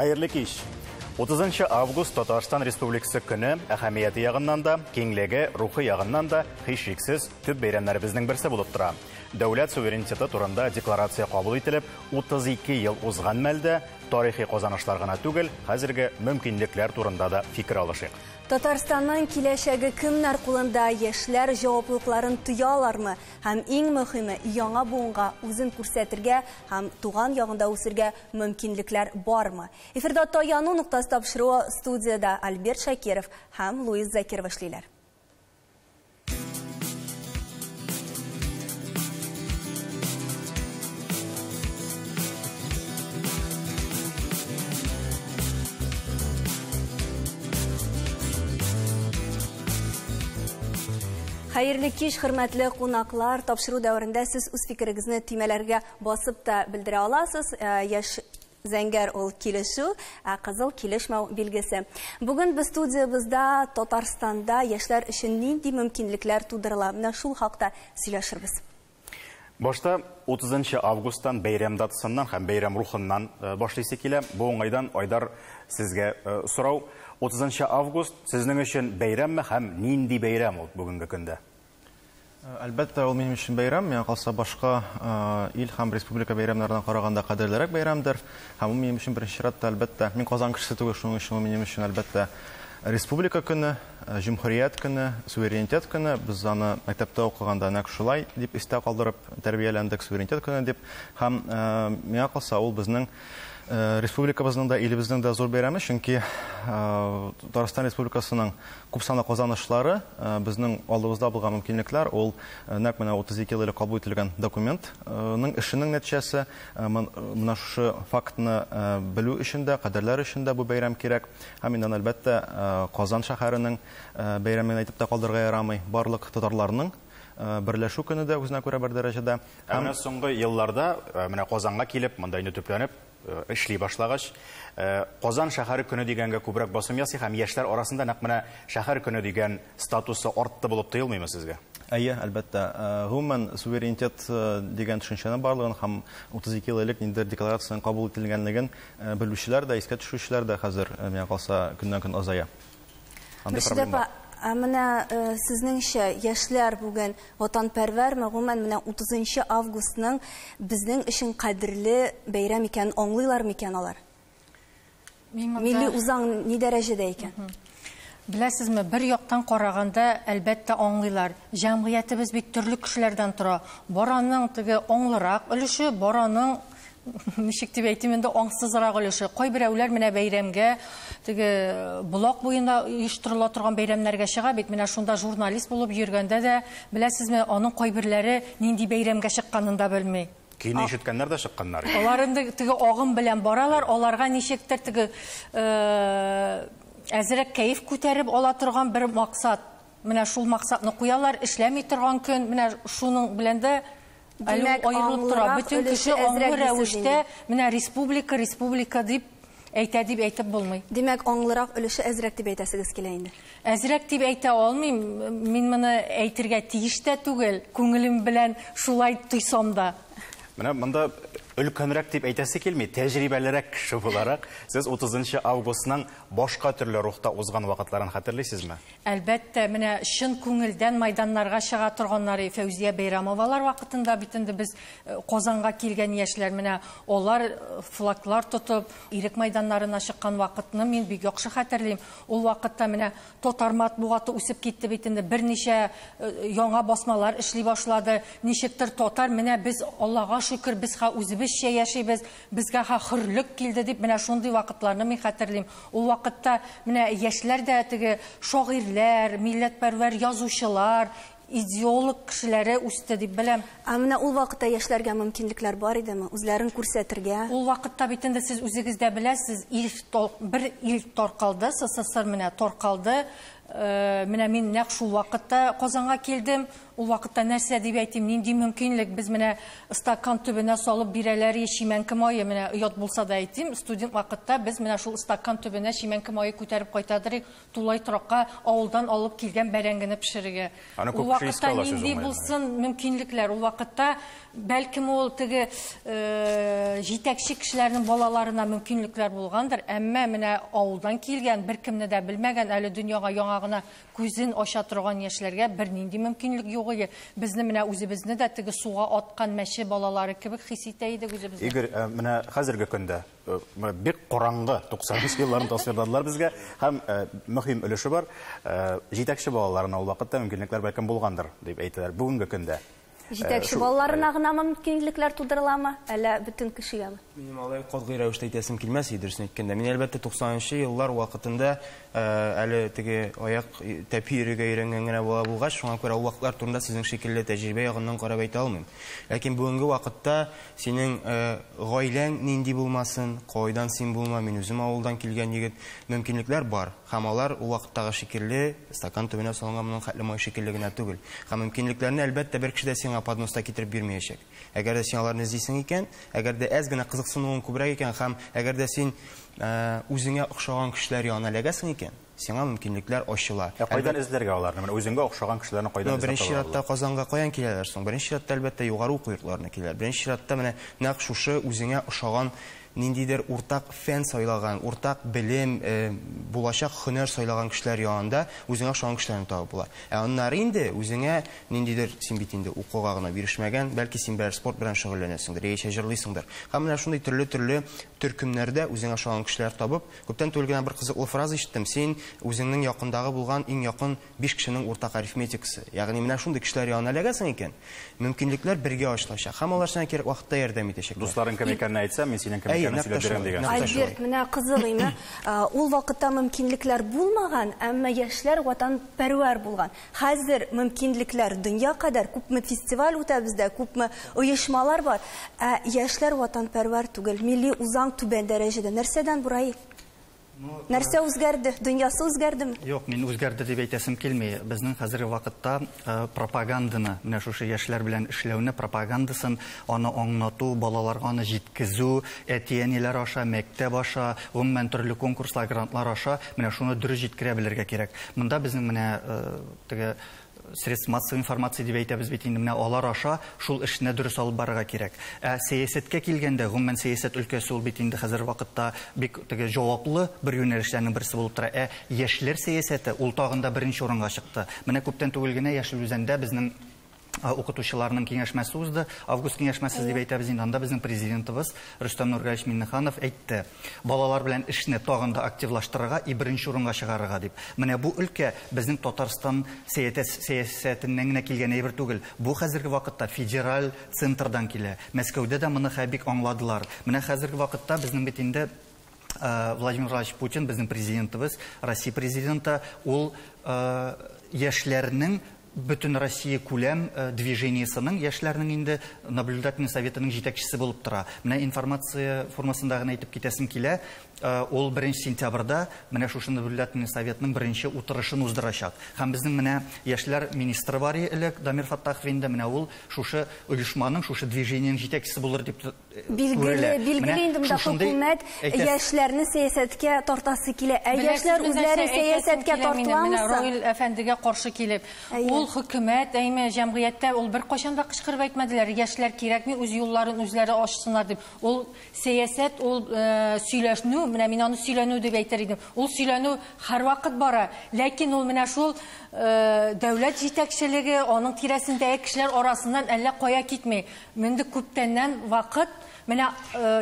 Хәерле кич. 30 август Татарстан Республикасы көне әһәмияте ягыннан да, киңлеге, рухы ягыннан да һичшиксез төп бәйрәмнәребезнең берсе булып тора. Дәүләт суверенитеты турында декларация кабул ителеп, 32 ел узган мәлдә тарихи казанышлар гына түгел, хәзерге мөмкинлекләр турында да фикер алышыйк. Татарстанның киләчәге кемнәр кулында, яшьләр җаваплылыкларын тоялармы? Һәм иң мөһиме, яңа буынга үзен күрсәтергә һәм туган ягында үсергә мөмкинлекләр бармы? Эфирда Таяну ноктасы тапшыруы, студияда Альберт Шакиров һәм Луиз Закиров эшлиләр. Хәерле кич, хөрмәтле кунаклар. Тапшыру дәверендә сез үз фикерегезне төймәләргә басып та белдерә аласыз. Яшь зәңгәр ул килешү, ә кызыл килешмәү билгесе. Бүген без студиябездә Татарстанда яшьләр өчен нинди мөмкинлекләр тудырыла? Менә шул хакта сөйләшербез. Башта 30 августтан бәйрәм датасыннан һәм бәйрәм рухыннан башлыйсы килә. Бу уңайдан, Айдар, сезгә сорау. 30 август сезнең өчен бәйрәмме һәм нинди бәйрәм ул бүгенге көндә? Әлбәттә, ул минем өчен бәйрәм. Миңа калса, башка ил һәм республика бәйрәмнәренә караганда кадерлерәк бәйрәмдер. Һәм ул минем өчен беренче чиратта, әлбәттә, мин Казан кешесе түгел, шуның өчен ул минем өчен, әлбәттә, республика көне, җөмһүрият көне, суверенитет көне. Без аны мәктәптә укыганда нәкъ шулай дип истә калдырып тәрбияләндек, суверенитет көне дип. Һәм миңа калса, ул безнең республикабызның да, илебезнең дә зур бәйрәме, чөнки Татарстан Республикасының күп санлы казанышлары, безнең алдыбызда булган мөмкинлекләр, ул нәкъ менә 32 ел элек кабул ителгән документның эшенең нәтиҗәсе. Менә шушы фактны белү өчен дә, кадерләр өчен дә бу бәйрәм кирәк. Һәм инде, әлбәттә, Казан шәһәренең бәйрәмен әйтеп тә калдырырга ярамый. Барлык татарларның берләшү көне дә үзенә күрә бер дәрәҗәдә. Ә менә соңгы елларда менә Казанга килеп, монда инде төпләнеп эшли башлагач, Казан шәһәре көне дигәнгә күбрәк басым ясый һәм яшьләр арасында нәкъ менә шәһәр көне дигән статусы артты булып тоелмыймы сезгә? Әйе, әлбәттә. Гомумән, суверенитет дигән төшенчәнең барлыгын һәм 32 ел элек ниндидер декларациянең кабул ителгәнлеген белүчеләр дә, искә төшерүчеләр дә хәзер, миңа калса, көннән-көн азая. Андый проблема бар. Ә менә сезнеңчә, яшьләр бүген ватанпәрвәрме? Гомумән, менә 30 августның безнең өчен кадерле бәйрәм икәнен аңлыйлар микән алар? Милли үзаң ни дәрәҗәдә икән? Беләсезме, бер яктан караганда, әлбәттә, аңлыйлар. Җәмгыятебез бит төрле кешеләрдән тора. Бар аның теге аңлырак өлеше, бар аның, ничек дип әйтим инде, аңсызрак өлеше. Кайберәүләр менә бәйрәмгә, теге Болак буенда оештырыла торган бәйрәмнәргә чыга бит. Менә шунда журналист булып йөргәндә дә, беләсезме, аның кайберләре нинди бәйрәмгә чыкканын да белми. Көйне ишеткәннәр дә чыкканнар. Алар инде теге агым белән баралар, аларга ничектер теге әзрәк кәеф күтәреп ала торган бер максат. Менә шул максатны куялар, эшләми торган көн, менә шуның белән дә әле Димәк, аерылып тора. аңлырак Бөтен өлеше кеше аңлы әзрәк дисез рәвештә инде. менә республика, республика дип әйтә дип әйтеп булмый. Димәк, аңлырак өлеше әзрәк дип әйтәсегез килә инде. Әзрәк дип әйтә алмыйм. Мин моны әйтергә тиеш тә түгел. Күңелем белән шулай тойсам да. Менә монда өлкәнрәк дип әйтәсе килми, тәҗрибәлерәк кеше буларак, сез 30 августның башка төрле рухта узган вакытларын хәтерлисезме? Әлбәттә, менә чын күңелдән майданнарга чыга торганнары Фәүзия Бәйрәмовалар вакытында бит инде без Казанга килгән яшьләр, менә алар флаглар тотып ирек майданнарына чыккан вакытны мин бик яхшы хәтерлим. Ул вакытта менә татар матбугаты үсеп китте бит инде, берничә яңа басмалар эшли башлады. Ничектер татар, менә без Аллага шөкер, без ха үзебезчә яшибез, безгә ха хөрлек килде дип, менә шундый вакытларны мин хәтерлим. Ул вакытта менә яшьләр дә теге шагыйрьләр, милләтпәрвәр язучылар, идеолог кешеләре үсте дип беләм. Ә менә ул вакытта яшьләргә мөмкинлекләр бар идеме, үзләрен күрсәтергә? Ул вакытта бит инде сез үзегез дә беләсез, бер ил таркалды, СССР менә таркалды. Менә мин нәкъ шул вакытта Казанга килдем. Ул вакытта нәрсә дип әйтим, нинди мөмкинлек, без менә стакан төбенә салып бирәләр чимәнке мае, менә оят булса да әйтим, студент вакытта без менә шул стакан төбенә чимәнке мае күтәреп кайтадыр, тулай торакка авылдан алып килгән бәрәңгене пешерергә. Ул вакытта нинди булсын мөмкинлекләр, ул вакытта бәлкем ул теге җитәкче кешеләрнең балаларына мөмкинлекләр булгандыр, әмма менә авылдан килгән, беркемне дә белмәгән, әле дөньяга яңа гына күзен ача торган яшьләргә бернинди мөмкинлек юк иде. Безне менә үзебезне дә теге суга аткан мәче балалары кебек хис итә идек үзебезне. Игорь, менә хәзерге көндә бик караңгы 90 елларын тасвирладылар безгә һәм мөһим өлеше бар. Җитәкче балаларына ул вакытта мөмкинлекләр бәлкем булгандыр дип әйтәләр. Бүгенге көндә җитәкче балаларына гына мөмкинлекләр тудырыламы, әллә бөтен кешегәме? Минем алай катгый рәвештә әйтәсем килмәс, дөресен әйткәндә. Мин әлбәттә 90-нчы еллар вакытында әле теге аяк тәпи йөрергә өйрәнгән генә бала булгач, шуңа күрә ул вакытлар турында сезнең шикелле тәҗрибә ягыннан карап әйтә алмыйм. Ләкин бүгенге вакытта синең гаиләң нинди булмасын, кайдан син булма, мин үзем авылдан килгән егет, мөмкинлекләр бар. Һәм алар ул вакыттагы шикелле стакан төбенә салынган моның хәтле май шикелле генә түгел. Һәм мөмкинлекләрне әлбәттә бер кеше дә сиңа подноста китереп бирмәячәк. Әгәр дә син аларны эзлисең икән, әгәр дә әз генә кызыксынуың күбрәк икән һәм әгәр дә син үзеңә охшаган кешеләр янына эләгәсең икән, сиңа мөмкинлекләр ачыла. Кайдан эзләргә аларны? Менә үзеңгә охшаган кешеләрне кайдан эзләп? Беренче чиратта Казанга каян киләләр соң? Беренче чиратта әлбәттә югары уку йортларына киләләр. Беренче чиратта менә нәкъ шушы үзеңә охшаган ниндидер уртак фән сайлаган, уртак белем, булачак һөнәр сайлаган кешеләр янында үзеңә охшаган кешеләрне табып була. Ә аннары инде үзеңә ниндидер, син бит инде укуга гына бирешмәгән, бәлки син берәр спорт белән шөгыльләнәсеңдер, яисә җырлыйсыңдыр. Һәм менә шундый төрле-төрле төркемнәрдә үзеңә охшаган кешеләр табып, күптән түгел генә бер кызыклы фраза ишеттем. Син үзеңнең якындагы булган иң якын 5 кешенең уртак арифметикасы. Ягъни менә шундый кешеләр янына эләгәсең икән, мөмкинлекләр бергә ачылачак. Һәм алар сиңа кирәк вакытта ярдәм итәчәкләр. Дусларың кем икәнен әйтсәм, мин синең кем икәнен сөйләп бирәм дигән. Альберт, менә кызык име? Ул вакытта мөмкинлекләр булмаган, әмма яшьләр ватанпәрвәр булган. Хәзер мөмкинлекләр дөнья кадәр, күпме фестиваль үтә бездә, күпме оешмалар бар. Ә яшьләр ватанпәрвәр түгел, милли үзаң түбән дәрәҗәдә. Нәрсәдән бу, Раил? Нәрсә үзгәрде? Дөньясы үзгәрдеме? Юк, мин үзгәрде дип әйтәсем килми. Безнең хәзерге вакытта пропаганданы, менә шушы яшьләр белән эшләүне, пропагандасын, аны аңлату, балаларга аны җиткезү, әти-әниләр аша, мәктәп аша, гомумән төрле конкурслар, грантлар аша, менә шуны дөрес җиткерә белергә кирәк. Монда безнең менә теге средств массовой информации дип әйтәбез бит инде, менә алар аша шул эшне дөрес алып барырга кирәк. Ә сәясәткә килгәндә, гомумән сәясәт өлкәсе ул бит инде хәзер вакытта бик теге җаваплы бер юнәлешләрнең берсе булып тора. Ә яшьләр сәясәте ул тагын да беренче урынга чыкты. Менә күптән түгел генә Яшел Үзәндә безнең укытучыларның киңәшмәсе узды. Август киңәшмәсе дип әйтәбез инде. Анда безнең президентыбыз Рөстәм Нургалиевич Миңнеханов әйтте: балалар белән эшне тагын да активлаштырырга и беренче урынга чыгарырга дип. Менә бу өлкә безнең Татарстан сәясәтеннән генә килгән әйбер түгел. Бу хәзерге вакытта федераль центрдан килә. Мәскәүдә дә моны бик аңладылар. Менә хәзерге вакытта безнең бит инде Владимир Владимирович Путин, безнең президентыбыз, Россия президенты, ул яшьләрнең бөтен Россия күләм движениесының, яшьләрнең инде наблюдательный советының җитәкчесе булып тора. Менә информация формасында гына әйтеп китәсем килә, ул 1 сентябрьдә менә шушы наблюдательный советның беренче утырышын уздырачак. Һәм безнең менә яшьләр министры бар элек, Дамир Фаттахов инде, менә ул шушы оешманың, шушы движениенең җитәкчесе булыр дип билгеле, билгеле инде монда хөкүмәт яшьләрне сәясәткә тартасы килә. Ә яшьләр үзләре сәясәткә тартыламы? Раил әфәндегә каршы килеп, ул хөкүмәт, әйме җәмгыятьтә ул бер кайчан да кычкырып әйтмәделәр, яшьләр кирәкми, үз юлларын үзләре ачсыннар дип. Ул сәясәт, ул сөйләшү, менә мин аны сөйләнү дип әйтер идем. Ул сөйләнү һәрвакыт бара, ләкин ул менә шул дәүләт җитәкчелеге, аның тирәсендәге кешеләр арасыннан әллә кая китми. Инде күптәннән вакыт менә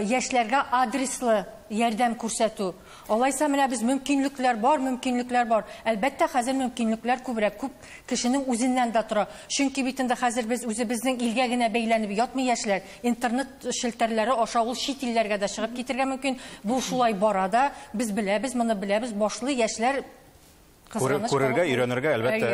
яшьләргә адреслы ярдәм күрсәтү. Алайса менә без мөмкинлекләр бар, мөмкинлекләр бар. Әлбәттә, хәзер мөмкинлекләр күбрәк, күп кешенең үзеннән дә тора. Чөнки бит инде хәзер без үзебезнең илгә генә бәйләнеп ятмый яшьләр. Интернет челтәрләре аша ул чит илләргә дә чыгып китергә мөмкин. Бу шулай бара да, без беләбез, моны беләбез, башлы яшьләр Күрергә, өйрәнергә, әлбәттә,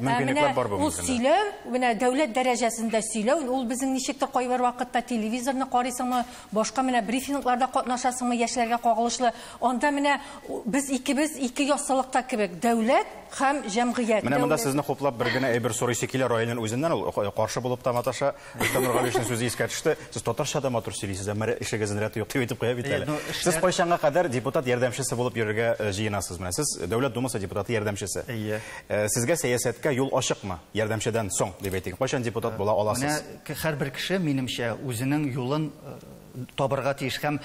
мөмкинлекләр бар бүгенге көндә. Ул сөйләү, менә дәүләт дәрәҗәсендә сөйләү, ул безнең ничектер кайбер вакытта телевизорны карыйсыңмы, башка менә брифингларда катнашасыңмы, яшьләргә кагылышлы. Анда менә без икебез ике яссылыкта кебек, дәүләт һәм җәмгыять. Менә монда сезне хуплап бер генә әйбер сорыйсы килә Раилнең үзеннән, ул каршы булып та маташа. Рөстәм Нургалиевичның сүзе искә төште. Сез татарча да матур сөйлисез, әмма эшегезнең рәте юк дип әйтеп куя бит әле. Сез кайчанга кадәр депутат ярдәмчесе булып йөрергә җыенасыз? Менә сез Дәүләт Думасы депутаты ярдәмчесе. Сезгә сәясәткә юл ачыкмы? Ярдәмчедән соң дип әйтик. Кайчан депутат була аласыз? Менә һәрбер кеше, минемчә, үзенең юлын табырга тиеш һәм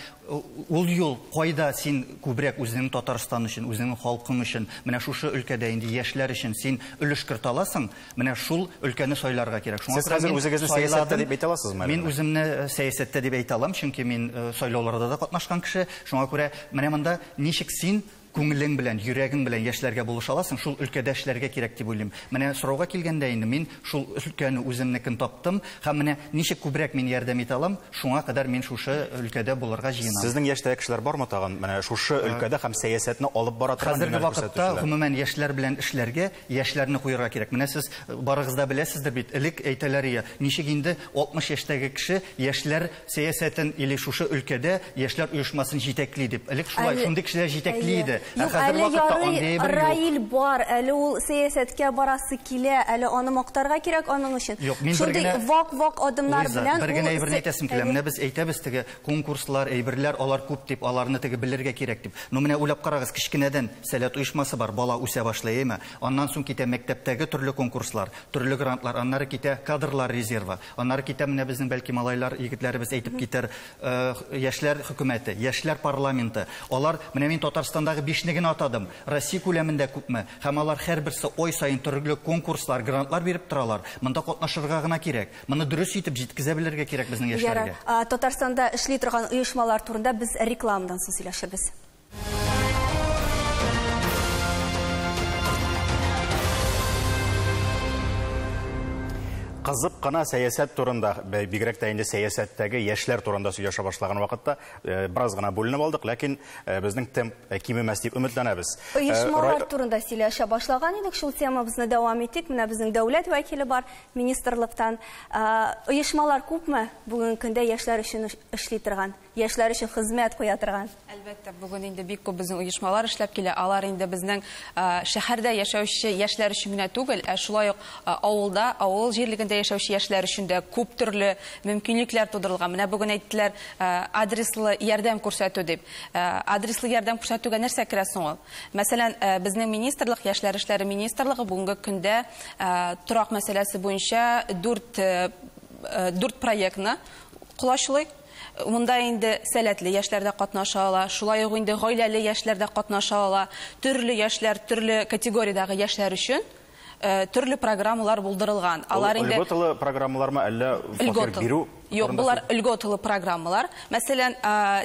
ул юл кайда син күбрәк үзеңнең Татарстан өчен, үзеңнең халкың өчен, менә шушы өлкәдә инде яшьләр өчен син өлеш керта аласың, менә шул өлкәне сайларга кирәк. Шуңа Сез хәзер үзегезне сәясәттә дип әйтә аласызмы? Мин үземне сәясәттә дип әйтә алам, чөнки мин сайлауларда да катнашкан кеше. Шуңа күрә менә монда ничек син күңелең белән, йөрәгең белән яшьләргә булыша аласың, шул өлкәдә эшләргә кирәк дип уйлыйм. Менә сорауга килгәндә инде мин шул өлкәне үземнекен таптым һәм менә ничек күбрәк мин ярдәм итә алам, шуңа кадәр мин шушы өлкәдә булырга җыенам. Сезнең яшьтәге кешеләр бармы тагын менә шушы өлкәдә һәм сәясәтне алып бара торган Хәзерге вакытта гомумән яшьләр белән эшләргә, яшьләрне куярга кирәк. Менә сез барыгыз да беләсездер бит, элек әйтәләр ия, ничек инде 60 яшьтәге кеше яшьләр сәясәтен или шушы өлкәдә яшьләр оешмасын җитәкли дип. Элек шулай шундый кешеләр җитәкли иде. Юк, әле ярый Раил бар, әле ул сәясәткә барасы килә, әле аны мактарга кирәк аның өчен. Шундый вак-вак адымнар белән бер генә әйберне әйтәсем килә. Менә без әйтәбез теге конкурслар, әйберләр, алар күп дип, аларны теге белергә кирәк дип. Но менә уйлап карагыз, кечкенәдән Сәләт оешмасы бар, бала үсә башлый, әйме? Аннан соң китә мәктәптәге төрле конкурслар, төрле грантлар, аннары китә кадрлар резервы, аннары китә менә безнең бәлки малайлар, егетләребез әйтеп китәр, яшьләр хөкүмәте, яшьләр парламенты. Алар, менә мин Татарстандагы 5-не генә атадым. Россия күләмендә күпме? Һәм алар һәрберсе ай саен төрле конкурслар, грантлар биреп торалар. Монда катнашырга гына кирәк. Моны дөрес итеп җиткезә белергә кирәк безнең яшьләргә. Татарстанда эшли торган оешмалар турында без рекламадан соң сөйләшербез. Кызып кына сәясәт турында, бигрәк тә инде сәясәттәге яшьләр турында сөйләшә башлаган вакытта бераз гына бүленеп алдык, ләкин безнең темп кимемәс дип өметләнәбез. Оешмалар турында сөйләшә башлаган идек, шул темабызны дәвам итик. Менә безнең дәүләт вәкиле бар министрлыктан. Оешмалар күпме бүгенге көндә яшьләр өчен эшли торган, яшьләр өчен хезмәт куя торган? Әлбәттә, бүген инде бик күп безнең оешмалар эшләп килә. Алар инде безнең шәһәрдә яшәүче яшьләр өчен генә түгел, ә шулай ук авылда, авыл җирлегендә яшәүче яшьләр өчен дә күп төрле мөмкинлекләр тудырылган. Менә бүген әйттеләр, адреслы ярдәм күрсәтү дип. Адреслы ярдәм күрсәтүгә нәрсә керә соң ул? Мәсәлән, безнең министрлык, яшьләр эшләре министрлыгы бүгенге көндә торак мәсьәләсе буенча 4 проектны колачлый. Монда инде сәләтле яшьләр дә катнаша ала, шулай ук инде гаиләле яшьләр дә катнаша ала. Төрле яшьләр, төрле категориядәге яшьләр өчен төрле программалар булдырылган. Алар инде льготалы программалармы, әллә фатир бирү? Юк, булар льготалы программалар. Мәсәлән,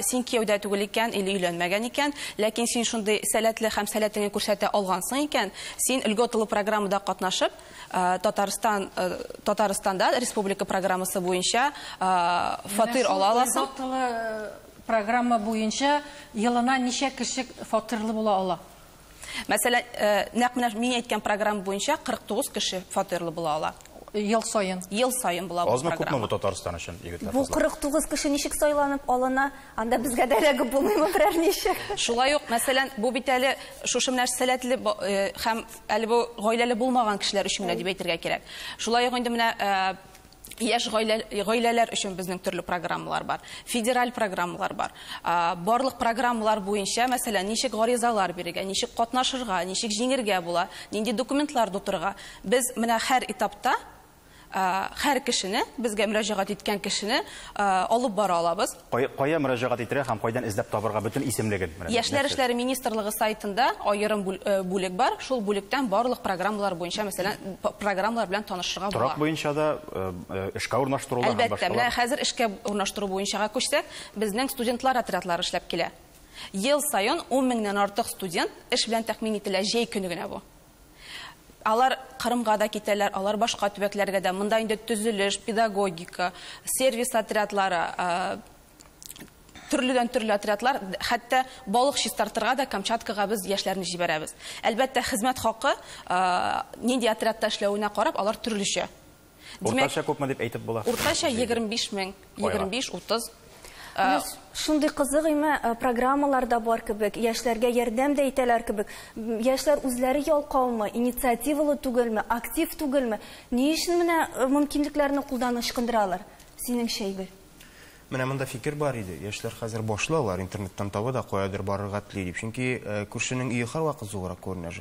син кияүдә түгел икән или өйләнмәгән икән, ләкин син шундый сәләтле һәм сәләтеңне күрсәтә алгансың икән, син льготалы программада катнашып, Татарстанда республика программасы буенча фатир ала аласың. Льготалы программа буенча елына ничә кеше фатирлы була ала? Мәсәлән, нәкъ менә мин әйткән программа буенча 49 кеше фатирлы була ала. Ел саен. Ел саен була бу Азмы, программа. Күпме бу Татарстан өчен, егетләр? Бу 49 кеше ничек сайланып алына? Анда безгә дә эләгеп булмыймы берәр ничек? Шулай ук, мәсәлән, бу бит әле шушы менә сәләтле һәм әле бу гаиләле булмаган кешеләр өчен генә дип әйтергә кирәк. Шулай ук инде менә яшь гаиләләр өчен безнең төрле программалар бар, федераль программалар бар. Барлык программалар буенча, мәсәлән, ничек гаризалар бирергә, ничек катнашырга, ничек җиңергә була, нинди документлар тутырырга. Без менә һәр этапта һәр кешене, безгә мөрәҗәгать иткән кешене алып бара алабыз. Кая мөрәҗәгать итәргә һәм кайдан эзләп табырга бөтен исемлеген? Яшьләр эшләре министрлыгы сайтында аерым бүлек бар. Шул бүлектән барлык программалар буенча, мәсәлән, программалар белән танышырга була. Торак буенча да эшкә урнаштырулар һәм Әлбәттә, башкалар. менә хәзер эшкә урнаштыру буенчага күчсәк, безнең студентлар отрядлары эшләп килә. Ел саен 10 меңнән артык студент эш белән тәэмин ителә, җәй көне генә бу. Алар Кырымга да китәләр, алар башка төбәкләргә дә. Монда инде төзелеш, педагогика, сервис отрядлары, Төрледән төрле отрядлар, хәтта балык чистартырга да Камчаткага без яшьләрне җибәрәбез. Әлбәттә, хезмәт хакы нинди отрядта эшләвенә карап, алар төрлечә. Уртача күпме дип әйтеп була? Уртача 25 мең, 25-30. Шундый кызык име, программалар да бар кебек, яшьләргә ярдәм дә итәләр кебек. Яшьләр үзләре ялкаумы, инициативалы түгелме, актив түгелме? Ни өчен менә мөмкинлекләрне кулдан ычкындыралар? Синеңчә, Игорь? Менә монда фикер бар иде. Яшьләр хәзер башлалар, интернеттан таба да каядыр барырга тели дип. Чөнки күршенең өе һәрвакыт зуррак күренә.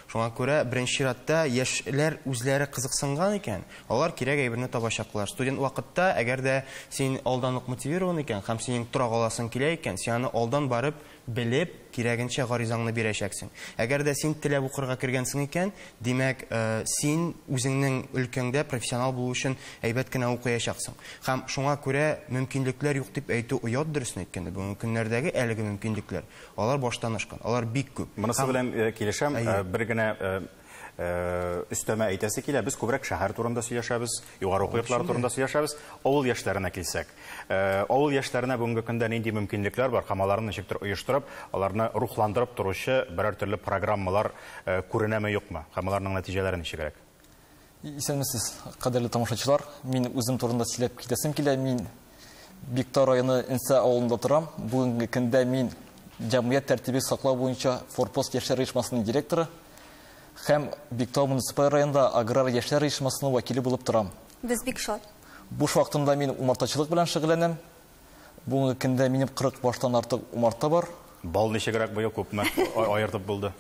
Шуңа күрә беренче чиратта яшьләр үзләре кызыксынган икән, алар кирәк әйберне табачаклар. Студент вакытта, әгәр дә син алдан ук мотивирован икән һәм синең торак аласың килә икән, син аны алдан барып белеп, кирәгенчә гаризаңны бирәчәксең. Әгәр дә син теләп укырга кергәнсең икән, димәк, син үзеңнең өлкәңдә профессионал булу өчен әйбәт кенә укыячаксың. Һәм шуңа күрә мөмкинлекләр юк дип әйтү оят, дөресен әйткәндә, бүгенге көннәрдәге әлеге мөмкинлекләр, алар баштан ашкан, алар бик күп. Монысы белән килешәм, бер генә өстәмә әйтәсе килә, без күбрәк шәһәр турында сөйләшәбез, югары уку йортлары турында сөйләшәбез. Авыл яшьләренә килсәк, авыл яшьләренә бүгенге көндә нинди мөмкинлекләр бар һәм аларны ничектер оештырып, аларны рухландырып торучы берәр төрле программалар күренәме, юкмы? Һәм аларның нәтиҗәләре ничегрәк? Исәнмесез, кадерле тамашачылар. Мин үзем турында сөйләп китәсем килә. Мин Биктау районы Энсә авылында торам. Бүгенге көндә мин җәмгыять тәртибе саклау буенча Форпост яшьләр оешмасының директоры һәм Биктау муниципаль районында аграр яшьләр оешмасының вәкиле булып торам. Без бик шат. Буш вакытымда мин умартачылык белән шөгыльләнәм. Бүгенге көндә минем 40 баштан артык умарта бар. Бал ничегрәк быел, күпме аертып булды?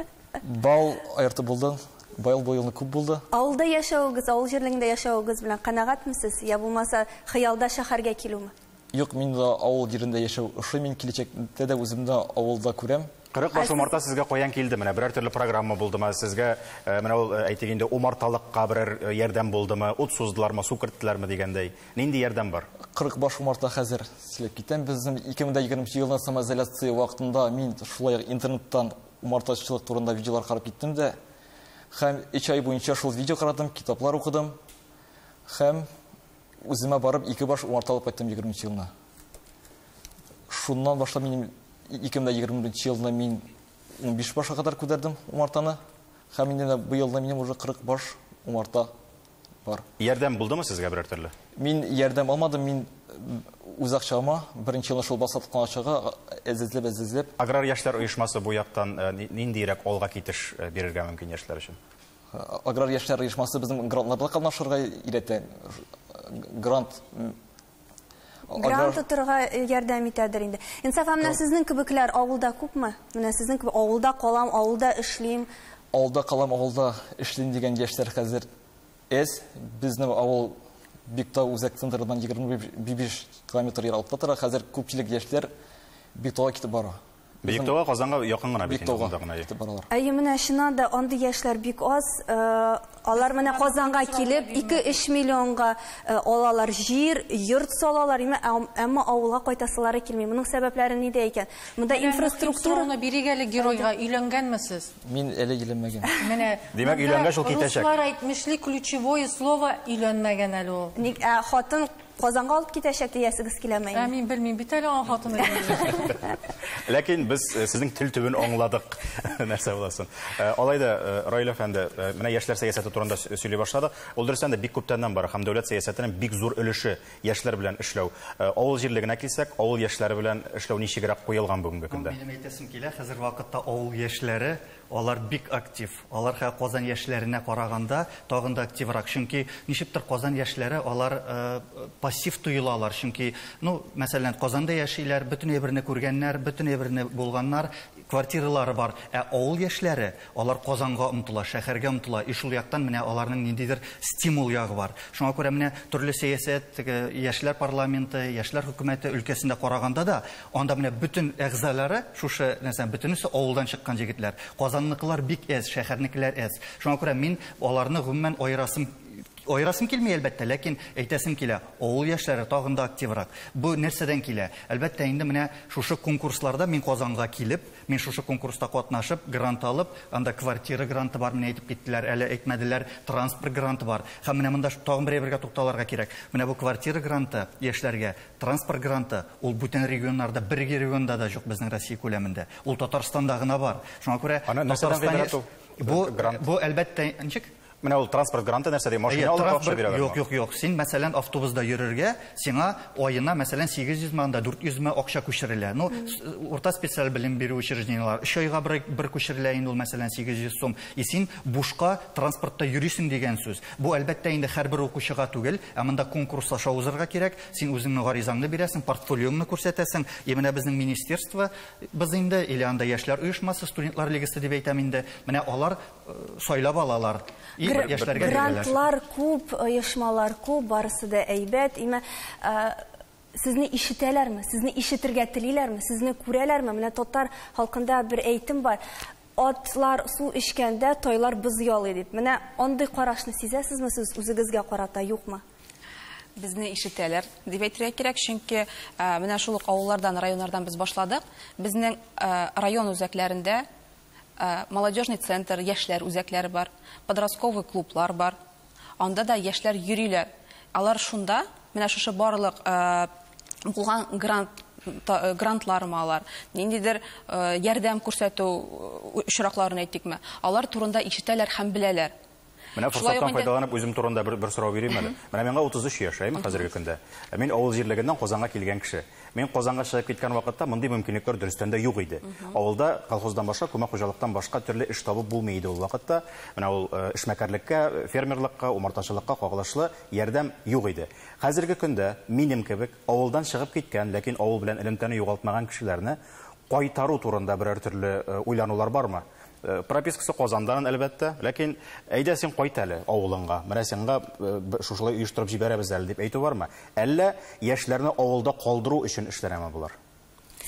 Бал аертып булды. Быел бу елны күп булды. Авылда яшәвегез, авыл җирлегендә яшәвегез белән канәгатьмесез? Я булмаса, хыялда шәһәргә килүме? Юк, мин дә авыл җирендә яшәү ошый. Мин киләчәктә дә үземне авылда күрәм. 40 баш умарта сезгә каян килде? Менә берәр төрле программа булдымы? Сезгә менә ул, әйтик инде, умарталыкка берәр ярдәм булдымы? Ут суздылармы, су керттеләрме дигәндәй? Нинди ярдәм бар? 40 баш умарта хәзер сөйләп китәм. Безнең 2020 елның самоизоляция вакытында мин шулай ук интернеттан умартачылык турында видеолар карап киттем дә. Һәм 3 ай буенча шул видео карадым, китаплар укыдым. Һәм үземә барып 2 баш умарта алып кайттым 20 елны. Шуннан башлап минем 2021 елны мин 15 башка кадәр күтәрдем умартаны. Һәм инде бу елны минем уже 40 баш умарта бар. Ярдәм булдымы сезгә берәр төрле? Мин ярдәм алмадым, мин үз акчама беренче елны шул басаткан акчага әзерләп. Аграр яшьләр оешмасы бу яктан ниндирәк алга китеш бирергә мөмкин яшьләр өчен? Аграр яшьләр оешмасы безнең грантларда катнашырга өйрәтә. Грант Грант тотырга ярдәм итәдер инде. Инсаф, менә сезнең кебекләр авылда күпме? Менә сезнең кебек авылда калам, авылда эшлим. Авылда калам, авылда эшлим дигән яшьләр хәзер әз. Безнең авыл Биктау үзәк центрыннан 25 километр ераклыкта тора. Хәзер күпчелек яшьләр Биктауга китеп бара. Биектауга Казанга якын гына бит инде, Биектауга монда гына. китеп баралар. Әйе, менә чыннан да андый яшьләр бик аз. Алар менә Казанга килеп 2-3 миллионга алалар җир, йорт салалар, әмма авылга кайтасылары килми. Моның сәбәпләре нидә икән? Монда инфраструктура Сорауны бирик әле геройга. Өйләнгәнме сез? Мин әле өйләнмәгән. Менә Димәк, өйләнгәч ул китәчәк. Руслар әйтмешли, ключевое слово өйләнмәгән әле ул. Ник, хатын Казанга алып китәчәк диясегез киләме инде? Ә мин белмим бит әле аның хатыны. Ләкин без сезнең тел төбен аңладык. Нәрсә буласын. Алай да, Раил әфәнде, менә яшьләр сәясәте турында сөйли башладык. Ул дөрестән дә бик күптәннән бар һәм дәүләт сәясәтенең бик зур өлеше яшьләр белән эшләү. Авыл җирлегенә килсәк, авыл яшьләре белән эшләү ничегрәк куелган бүгенге көндә? Минем әйтәсем килә, хәзер вакытта авыл яшьләре алар бик актив. Алар хәзер Казан яшьләренә караганда тагын да активрак. Чөнки ничектер Казан яшьләре алар пассив тоелалар. Чөнки, мәсәлән, Казанда яшиләр, бөтен әйберне күргәннәр, бөтен әйберне булганнар, квартиралары бар. Ә авыл яшьләре алар Казанга омтыла, шәһәргә омтыла. И шул яктан менә аларның ниндидер стимул ягы бар. Шуңа күрә менә төрле сәясәт, теге яшьләр парламенты, яшьләр хөкүмәте өлкәсендә караганда да, анда менә бөтен әгъзалары, шушы нәрсә, бөтенесе авылдан чыккан җегетләр. Казанныкылар бик әз, шәһәрнекеләр әз. Шуңа күрә мин аларны гомумән аерасым Аерасым килми, әлбәттә, ләкин әйтәсем килә, авыл яшьләре тагын да активрак. Бу нәрсәдән килә? Әлбәттә, инде менә шушы конкурсларда мин Казанга килеп, мин шушы конкурста катнашып, грант алып, анда квартира гранты бар, менә әйтеп киттеләр, әле әйтмәделәр, транспорт гранты бар. Һәм менә монда тагын бер әйбергә тукталырга кирәк. Менә бу квартира гранты яшьләргә, транспорт гранты, ул бүтән регионнарда, бер регионда да юк безнең Россия күләмендә. Ул Татарстанда гына бар. Шуңа күрә Татарстан бу әлбәттә ничек? Менә ул транспорт гранты нәрсә ди? Машина алырга акча бирәләр. Юк, юк, юк. Син, мәсәлән, автобуста йөрергә, сиңа аена, мәсәлән, 800 мең да 400 мең акча күчерелә. Ну, урта специаль белем бирү учреждениеләр 3 айга бер күчерелә инде ул, мәсәлән, 800 сум. И син бушка транспортта йөрисең дигән сүз. Бу әлбәттә инде һәрбер укучыга түгел, ә монда конкурс аша узырга кирәк. Син үзеңнең гаризаңны бирәсең, портфолиоңны күрсәтәсең. И менә безнең министерство без инде или анда яшьләр оешмасы, студентлар лигасы дип әйтәм инде. Менә алар сайлап алалар. Грантлар күп, оешмалар күп, барысы да әйбәт. Имә сезне ишетәләрме? Сезне ишетергә телиләрме? Сезне күрәләрме? Менә татар халкында бер әйтем бар. Атлар су эчкәндә тайлар боз ялый дип. Менә андый карашны сизәсезме сез үзегезгә карата, юкмы? Безне ишетәләр дип әйтергә кирәк, чөнки менә шул ук авыллардан, районнардан без башладык. Безнең район үзәкләрендә молодежный центр, яшьләр үзәкләре бар, подростковый клублар бар. Анда да яшьләр йөриләр. Алар шунда, менә шушы барлык булган грантлармы алар, ниндидер ярдәм күрсәтү очракларын әйтикме, алар турында ишетәләр һәм беләләр. Менә форсаттан файдаланып үзем турында бер сорау бирим әле. Менә миңа 33 яшь, әйме, хәзерге көндә. Мин авыл җирлегеннән Казанга килгән кеше. Мин Казанга чыгып киткән вакытта мондый мөмкинлекләр дөрестән дә юк иде. Авылда колхоздан башка, күмәк хуҗалыктан башка төрле эш табып булмый иде ул вакытта. Менә ул эшмәкәрлеккә, фермерлыкка, умартачылыкка кагылышлы ярдәм юк иде. Хәзерге көндә минем кебек авылдан чыгып киткән, ләкин авыл белән элемтәне югалтмаган кешеләрне кайтару турында берәр төрле уйланулар бармы? Пропискасы Казандан әлбәттә, ләкин әйдә син кайт әле авылыңга. Менә сиңа шушылай оештырып җибәрәбез әле дип әйтү бармы? Әллә яшьләрне авылда калдыру өчен эшләнәме булар?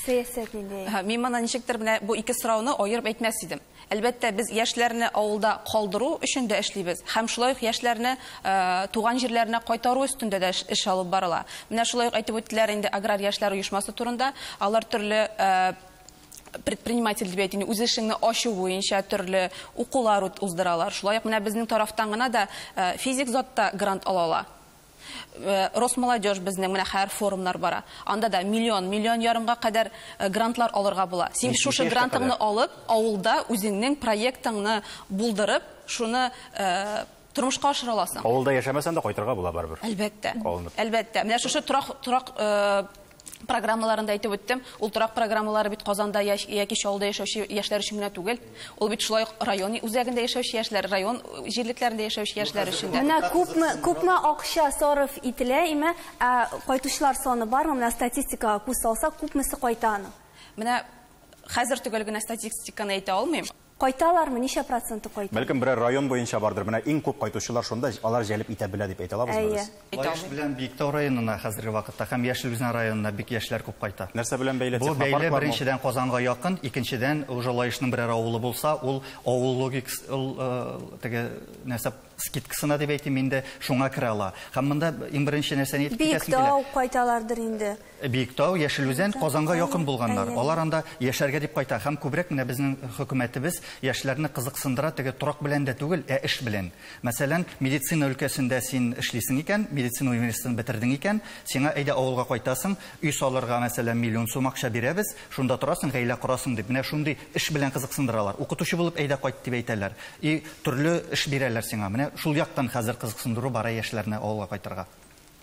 Сәясәт нинди? Мин моны ничектер менә бу ике сорауны аерып әйтмәс идем. Әлбәттә, без яшьләрне авылда калдыру өчен дә эшлибез. Һәм шулай ук яшьләрне туган җирләренә кайтару өстендә дә эш алып барыла. Менә шулай ук әйтеп үттеләр инде аграр яшьләр оешмасы турында. Алар төрле предприниматель дип әйтим, үз эшеңне ачу буенча төрле укулар уздыралар. Шулай ук менә безнең тарафтан гына да физик затта грант ала ала. Росмолодежь безнең менә һәр форумнар бара. Анда да миллион, миллион ярымга кадәр грантлар алырга була. Син шушы грантыңны алып, авылда үзеңнең проектыңны булдырып, шуны тормышка ашыра аласың. Авылда яшәмәсәң дә кайтырга була барыбер. Әлбәттә. Әлбәттә. Менә шушы торак программаларында әйтеп үттем. Ул торак программалары бит Казанда яки Чаллыда яшәүче яшьләр өчен генә түгел. Ул бит шулай ук район үзәгендә яшәүче яшьләр, район җирлекләрендә яшәүче яшьләр өчен дә. Менә күпме акча сарыф ителә, име, кайтучылар саны бармы? Менә статистикага күз салсак, күпмесе кайта аның? Менә хәзер төгәл генә статистиканы әйтә алмыйм. Кайталармы? Ничә проценты кайта? Бәлкем берәр район буенча бардыр. Менә иң күп кайтучылар шунда, алар җәлеп итә белә дип әйтә алабызмы без? Лаеш белән Биектау районына хәзерге вакытта һәм Яшел Үзән районына бик яшьләр күп кайта. Нәрсә белән бәйле? Бу бәйле беренчедән Казанга якын, икенчедән уже Лаешның берәр авылы булса, ул авыл логик ул теге нәрсә скидкасына дип әйтим инде, шуңа керә ала. Һәм монда иң беренче нәрсәне әйтеп китәсем килә. Биектау кайталардыр инде. Биектау, Яшел Үзән Казанга якын булганнар. Алар анда яшәргә дип кайта. Һәм күбрәк менә безнең хөкүмәтебез яшьләрне кызыксындыра теге торак белән дә түгел, ә эш белән. Мәсәлән, медицина өлкәсендә син эшлисең икән, медицина университетын бетердең икән, сиңа әйдә авылга кайтасың, өй салырга, мәсәлән, миллион сум акча бирәбез, шунда торасың, гаилә корасың дип. Менә шундый эш белән кызыксындыралар. Укытучы булып әйдә кайт дип әйтәләр. И төрле эш бирәләр сиңа. Менә шул яктан хәзер кызыксындыру бара яшьләрне авылга кайтырга.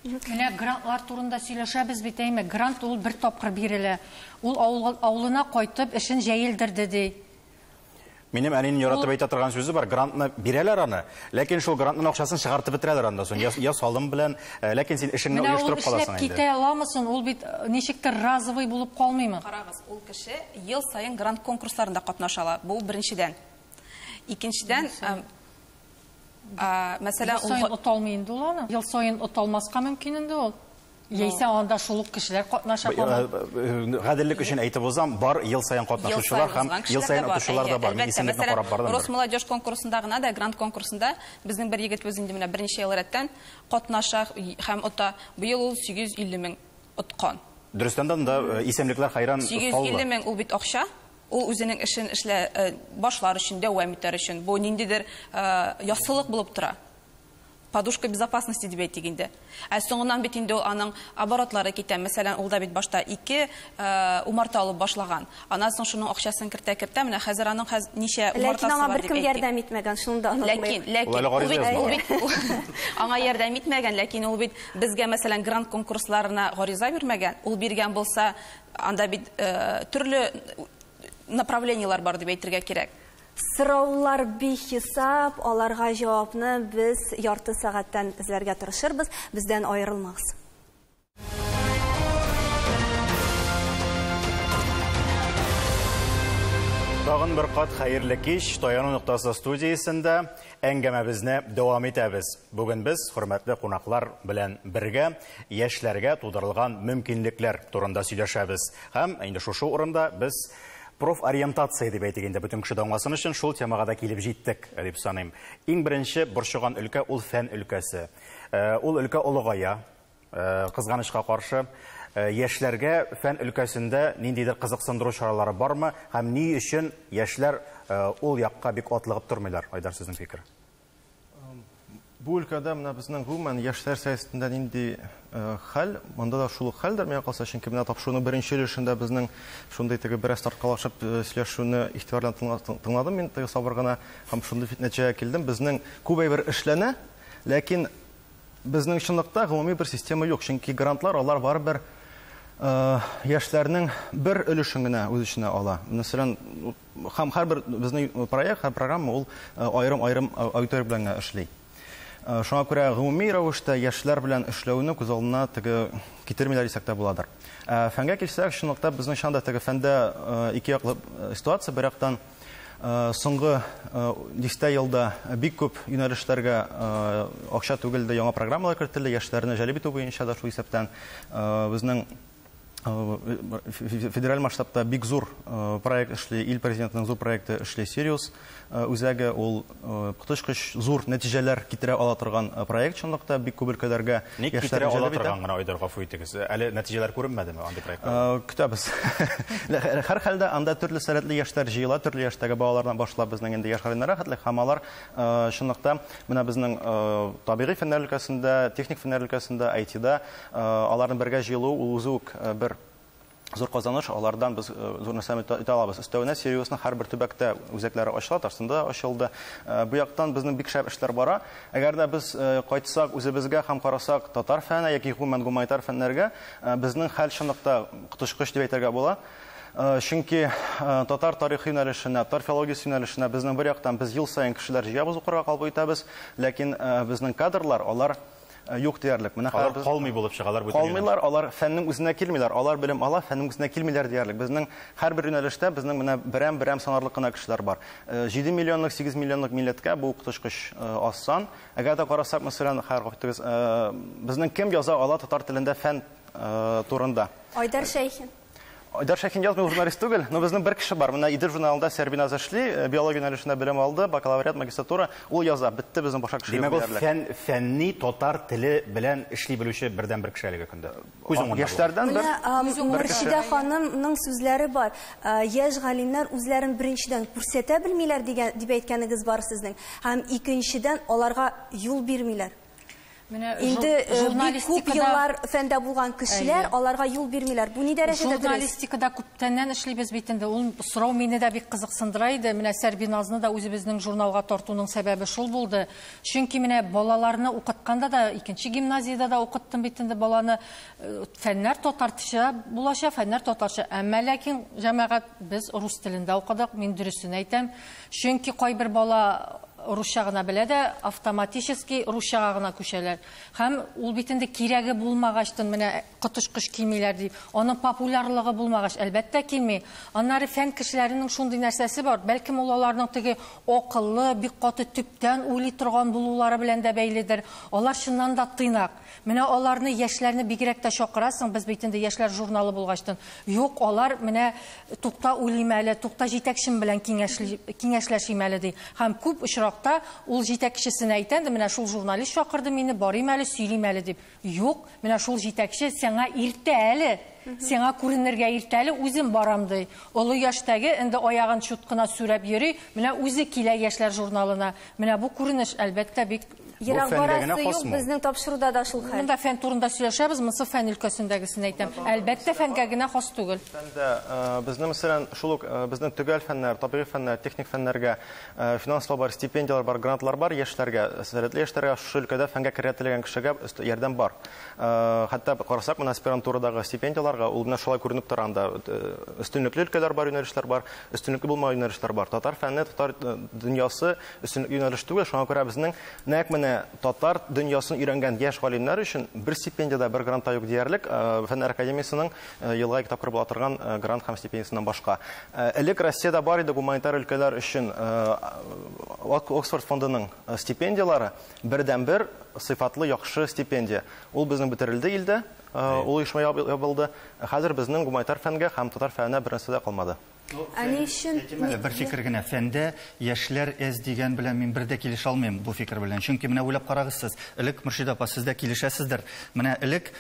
Менә грантлар турында сөйләшәбез бит, әйме? Грант ул бер тапкыр бирелә. Ул авылына кайтып эшен җәелдерде ди. Минем әнинең яратып әйтә торган сүзе бар, грантны бирәләр аны, ләкин шул грантның акчасын чыгартып бетерәләр анда соң. Я салым белән, ләкин син эшеңне оештырып каласың инде. Менә ул эшләп китә аламысың, ул бит ничектер разовый булып калмыймы? Карагыз, ул кеше ел саен грант конкурсларында катнаша ала. Бу беренчедән. Икенчедән, мәсәлән, ел саен ота алмый инде ул аны. Ел саен ота алмаска мөмкин инде ул. Яисә анда шул ук кешеләр катнаша һаман. Гаделлек өчен әйтеп узам, бар ел саен катнашучылар һәм ел саен отучылар да бар. Мин исемлекне карап бардым. Росмолодежь конкурсында гына да, грант конкурсында безнең бер егетебез инде менә берничә ел рәттән катнаша һәм ота. Быел ул 850 мең откан. Дөрестән дә анда исемлекләр хәйран саллы. 850 мең ул бит акча. Ул үзенең эшен эшлә башлар өчен, дәвам итәр өчен. Бу ниндидер яссылык булып тора. Подушка безопасности дип әйтик инде. Ә соңыннан бит инде ул аның оборотлары китә. Мәсәлән, ул да бит башта 2 умарта алып башлаган. Аннан соң шуның акчасын кертә-кертә, менә хәзер аның ничә умартасы Ләкин аңа бар дип беркем әйтик. ярдәм итмәгән, шуны да онытмыйк. Ләкин, ләкин, Ул әле ул гариза бит, ул язмаган. бит, ул, аңа ярдәм итмәгән, ләкин ул бит безгә, мәсәлән, грант конкурсларына гариза бирмәгән. Ул биргән булса, анда бит төрле направлениелар бар дип әйтергә кирәк. Сораулар бихисап, аларга җавапны без ярты сәгатьтән эзләргә тырышырбыз, бездән аерылмагыз. Тагын бер кат хәерле кич, Таяну ноктасы студиясендә әңгәмәбезне дәвам итәбез. Бүген без хөрмәтле кунаклар белән бергә яшьләргә тудырылган мөмкинлекләр турында сөйләшәбез. Һәм инде шушы урында без профориентация дип әйтик инде, бөтен кеше дә аңласын өчен шул темага да килеп җиттек дип саныйм. Иң беренче борчыган өлкә ул фән өлкәсе. Ул өлкә олыгая, кызганычка каршы. Яшьләргә фән өлкәсендә ниндидер кызыксындыру чаралары бармы һәм ни өчен яшьләр ул якка бик атлыгып тормыйлар? Айдар, сезнең фикер. Бу өлкәдә менә безнең гомумән яшьләр сәясәтендә нинди хәл, монда да шул ук хәлдер миңа калса, чөнки менә тапшыруның беренче өлешендә безнең шундый теге бераз тарткалашып сөйләшүне игътибар белән тыңладым мин, теге сабыр гына, һәм шундый нәтиҗәгә килдем. Безнең күп әйбер эшләнә, ләкин безнең чынлыкта гомуми бер система юк, чөнки грантлар алар барыбер яшьләрнең бер өлешен генә үз эченә ала. Мәсәлән, һәм һәрбер безнең проект, һәр программа ул аерым-аерым аудитория белән генә эшли. Шуңа күрә гомуми рәвештә яшьләр белән эшләүне күз алдына теге китермиләр дисәк тә буладыр. Фәнгә килсәк, чынлыкта безнең чанда теге фәндә ике яклы ситуация. Бер яктан соңгы дистә елда бик күп юнәлешләргә акча түгелде, яңа программалар кертелде, яшьләрне җәлеп итү буенча да шул исәптән безнең федераль масштабта бик зур проект эшли, ил президентының зур проекты эшли, Сириус үзәге, ул коточкыч зур нәтиҗәләр китерә ала торган проект чынлыкта бик күп өлкәләргә Ник яшьләрне китерә ала җәлеп итә. торган гына, Айдар, гафу итегез. Әле нәтиҗәләр күренмәдеме андый проектларда? Көтәбез. Һәр хәлдә анда төрле сәләтле яшьләр җыела, төрле яшьтәге балалардан башлап безнең инде яшь галимнәргә хәтле, һәм алар чынлыкта менә безнең табигый фәннәр өлкәсендә, техник фәннәр өлкәсендә, ай ти-да аларның бергә җыелуы ул үзе үк бер зур казаныш, алардан без зур нәрсә итә алабыз. Өстәвенә Сириусның һәрбер төбәктә үзәкләре ачыла, Татарстанда ачылды. Бу яктан безнең бик шәп эшләр бара. Әгәр дә без кайтсак үзебезгә һәм карасак татар фәненә яки гомумән гуманитар фәннәргә, безнең хәл чынлыкта коточкыч дип әйтергә була. Чөнки татар тарихы юнәлешенә, татар филологиясе юнәлешенә безнең бер яктан без ел саен кешеләр җыябыз, укырга кабул итәбез, ләкин безнең кадрлар алар юк диярлек. Менә Алар хәзер без калмый булып чыгалар бу Калмыйлар, алар фәннең үзенә килмиләр, алар белем ала, фәннең үзенә килмиләр диярлек. Безнең һәрбер юнәлештә безнең менә берәм-берәм санарлык кына кешеләр бар. 7 миллионлык, 8 миллионлык милләткә бу коточкыч аз сан. Әгәр дә карасак, мәсәлән, һәр вакытыгыз безнең кем яза ала татар телендә фән турында? Айдар Шәйхин. Айдар Шәйхин язмый, журналист түгел, но безнең бер кеше бар. Менә Идел журналында Сәрбиназ эшли, биология юнәлешендә белем алды, бакалавриат, магистратура, ул яза, бетте безнең башка кеше Димәк, юк ул диярлек. фәнни татар теле белән эшли белүче бердән-бер кеше әлеге көндә. Күз уңында булган. Яшьләрдән бер Менә, бер кеше. Мөршидә ханымның сүзләре бар. Яшь галимнәр үзләрен беренчедән күрсәтә белмиләр дип әйткәнегез бар сезнең. Һәм икенчедән аларга юл бирмиләр. Менә Инде, бик күп журналистикада еллар фәндә булган кешеләр Әйе. аларга юл бирмиләр. Бу ни дәрәҗәдә дөрес? Журналистикада күптәннән эшлибез бит инде. Ул сорау мине дә бик кызыксындыра иде. Менә Сәрбиназны да үзебезнең журналга тартуның сәбәбе шул булды. Чөнки менә балаларны укытканда да, икенче гимназиядә дә укыттым бит инде баланы. Фәннәр татарча булачак, фәннәр татарча. Әмма ләкин җәмәгать без рус телендә укыдык, мин дөресен әйтәм. Чөнки кайбер бала русча гына белә дә, автоматически русчага гына күчәләр. Һәм ул бит инде кирәге булмагачтын менә коточкыч килмиләр дип. Аның популярлыгы булмагач, әлбәттә килми. Аннары фән кешеләренең шундый нәрсәсе бар. Бәлкем ул аларның теге акыллы, бик каты төптән уйлый торган булулары белән дә бәйледер. Алар чыннан да тыйнак. Менә аларны, яшьләрне бигрәк тә чакырасың, без бит инде яшьләр журналы булгачтын. Юк, алар менә тукта уйлыйм әле, тукта җитәкчем белән киңәшләшим әле ди. Һәм күп очракта ул җитәкчесенә әйтә инде, менә шул журналист чакырды мине, барыйм әле, сөйлим әле дип. Юк, менә шул җитәкче сиңа иртә әле, сиңа күренергә иртә әле, үзем барам ди. Олы яшьтәге инде аягын чут кына сүрәп йөри, менә үзе килә яшьләр журналына. Менә бу күренеш әлбәттә бик Ерак барасы юк, безнең тапшыруда да шул хәл. Монда фән турында сөйләшәбез, монысы фән өлкәсендәгесен әйтәм. Әлбәттә фәнгә генә хас түгел. Фәндә безнең, мәсәлән, шул ук безнең төгәл фәннәр, табигый фәннәр, техник фәннәргә финанслау бар, стипендияләр бар, грантлар бар яшьләргә, сәләтле яшьләргә шушы өлкәдә фәнгә керергә теләгән кешегә ярдәм бар. Хәтта карасак, менә аспирантурадагы стипендияләргә ул менә шулай күренеп тора анда. Өстенлекле өлкәләр бар, юнәлешләр бар, өстенлекле булмаган юнәлешләр бар. Татар фәне, татар дөньясы өстенлекле юнәлеш түгел, шуңа күрә безнең нәкъ менә татар дөньясын өйрәнгән яшь галимнәр өчен бер стипендия дә, бер грант та юк диярлек. Фәннәр академиясенең елга ике тапкыр була торган грант һәм стипендиясеннән башка. Элек Россиядә бар иде гуманитар өлкәләр өчен Оксфорд фондының стипендияләре, бердәнбер сыйфатлы яхшы стипендия. Ул безнең бетерелде илдә, ул оешма ябылды. Хәзер безнең гуманитар фәнгә һәм татар фәненә бернәрсә дә калмады. Ә ни өчен? Бер фикер генә, фәндә яшьләр әз дигән белән мин бер дә килешә алмыйм бу фикер белән. Чөнки менә уйлап карагыз сез, элек Мөршидә апа, сез дә килешәсездер. Менә элек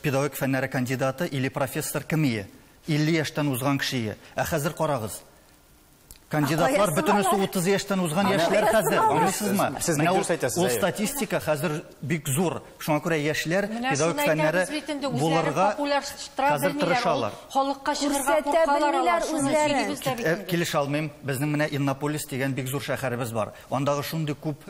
педагогик фәннәре кандидаты или профессор кем ие? 50 яшьтән узган кеше ие. Ә хәзер карагыз. Кандидатлар бөтенесе 30 яшьтән узган яшьләр хәзер, аңлыйсызмы? Сез бик дөрес әйтәсез, Ул әйе. статистика хәзер бик зур. Шуңа күрә яшьләр Менә педагогик шуны әйтәбез фәннәре бит инде, үзләре булырга популярлаштыра хәзер белмиләр, ул тырышалар. Халыкка чыгарга Күрсәтә куркалар алар, белмиләр шуны үзләре. сөйлибез дә бит инде. Килешә алмыйм. Безнең менә Иннополис дигән бик зур шәһәребез бар. Андагы шундый күп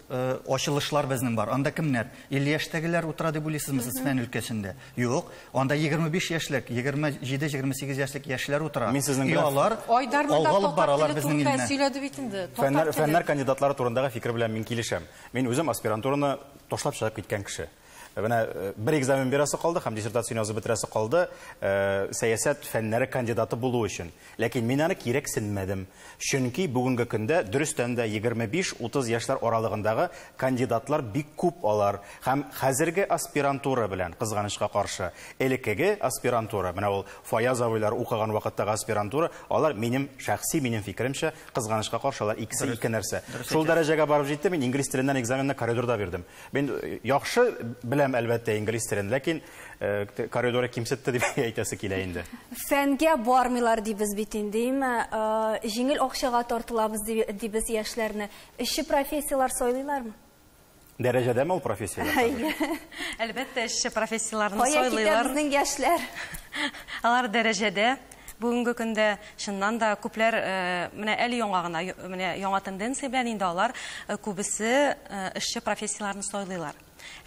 ачылышлар безнең бар. Анда кемнәр? 50 яшьтәгеләр утыра дип уйлыйсызмы сез фән өлкәсендә? Юк. Анда 25 яшьлек, 27-28 яшьлек яшьләр утыра. Мин сезнең И белән алар Айдар монда алга алып татар баралар теле безнең турында илне. сөйләде бит инде. Татар Фәннәр, теле. фәннәр кандидатлары турындагы фикер белән мин килешәм. Мин үзем аспирантураны ташлап чыгып киткән кеше. Менә бер экзамен бирәсе калды һәм диссертацияне язып бетерәсе калды, сәясәт фәннәре кандидаты булу өчен. Ләкин мин аны кирәксенмәдем. Чөнки бүгенге көндә дөрестән дә 25-30 яшьләр аралыгындагы кандидатлар бик күп алар. Һәм хәзерге аспирантура белән кызганычка каршы элеккеге аспирантура, менә ул Фаяз абыйлар укыган вакыттагы аспирантура, алар минем шәхси, минем фикеремчә, кызганычка каршы алар икесе ике нәрсә. Шул дәрәҗәгә барып җитте, мин инглиз теленнән экзаменны коридорда бирдем. Мин яхшы беләм әлбәттә инглиз телен, ләкин коридоры кимсетте дип әйтәсе килә инде. Фәнгә бармыйлар дибез бит инде, әйме? Җиңел акчага тартылабыз дибез яшьләрне. Эшче профессияләр сайлыйлармы? Дәрәҗәдәме ул профессияләр? Әйе. Әлбәттә, эшче профессияләрне Кая китә сайлыйлар. безнең яшьләр? Алар дәрәҗәдә. Бүгенге көндә чыннан да күпләр менә әле яңа гына, менә яңа тенденция белән инде алар күбесе эшче профессияләрне сайлыйлар.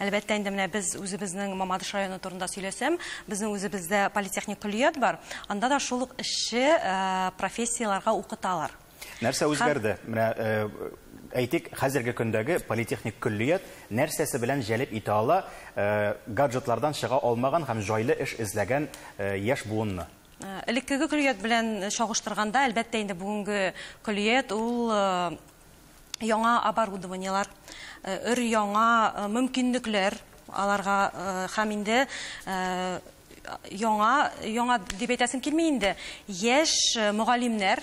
Әлбәттә, инде менә без үзебезнең Мамадыш районы турында сөйләсәм, безнең үзебездә политехник көллият бар, анда да шул ук эшче профессияләргә укыталар. Нәрсә үзгәрде? Менә әйтик, хәзерге көндәге политехник көллият нәрсәсе белән җәлеп итә ала гаджетлардан чыга алмаган һәм җайлы эш эзләгән яшь буынны? Элеккеге көллият белән чагыштырганда, әлбәттә, инде бүгенге көллият ул яңа оборудованиелар, өр яңа мөмкинлекләр аларга һәм инде яңа дип әйтәсем килми инде, яшь мөгаллимнәр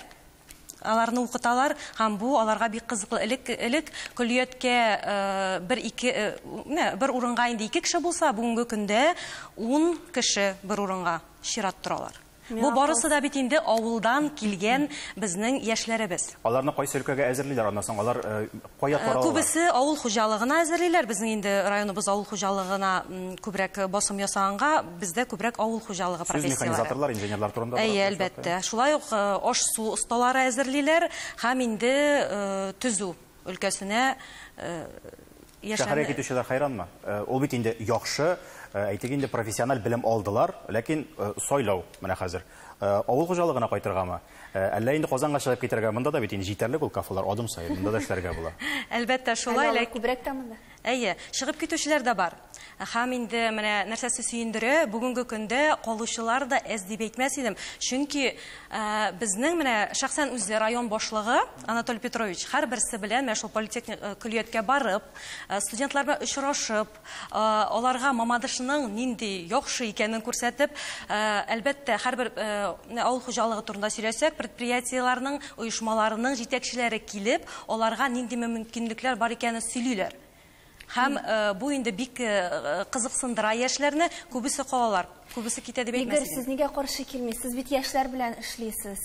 аларны укыталар һәм бу аларга бик кызыклы. Элек көллияткә менә, бер урынга инде 2 кеше булса, бүгенге көндә 10 кеше бер урынга чират торалар. Миңа Бу барысы калса да бит инде авылдан килгән безнең яшьләребез. Аларны кайсы өлкәгә әзерлиләр аннан соң? Алар кая таралалар? Күбесе авыл хуҗалыгына әзерлиләр. Безнең инде районыбыз авыл хуҗалыгына күбрәк басым ясаганга, бездә күбрәк авыл хуҗалыгы Сүз профессияләре. механизаторлар, инженерлар турында Әйе, бара, әлбәттә. Шулай ук аш-су осталары әзерлиләр һәм инде төзү өлкәсенә яшьләрне Шәһәргә китүчеләр хайранмы? Ул бит инде яхшы, әйтик инде профессиональ белем алдылар, ләкин сайлау менә хәзер. Авыл хуҗалыгына кайтыргамы? Әллә инде Казанга чыгып китәргә? Монда да бит инде җитәрлек ул кафелар, адым саен монда да эшләргә була. Әлбәттә, шулай, Әле алар күбрәк тә монда. Әйе, чыгып китүчеләр дә бар. Һәм инде менә нәрсәсе сөендерә, бүгенге көндә калучылар да әз дип әйтмәс идем. Чөнки безнең менә шәхсән үзе район башлыгы Анатолий Петрович һәрберсе белән менә шул политехник көллияткә барып, студентлар белән очрашып, аларга Мамадышның нинди яхшы икәнен күрсәтеп, әлбәттә, һәрбер авыл хуҗалыгы турында сөйләсәк, предприятиеләрнең, оешмаларының җитәкчеләре килеп, аларга нинди мөмкинлекләр бар икәнен сөйлиләр. Һәм бу инде бик кызыксындыра яшьләрне, күбесе калалар, күбесе китә дип Игорь, әйтмәс идем. сез нигә каршы килмисез? Сез бит яшьләр белән эшлисез,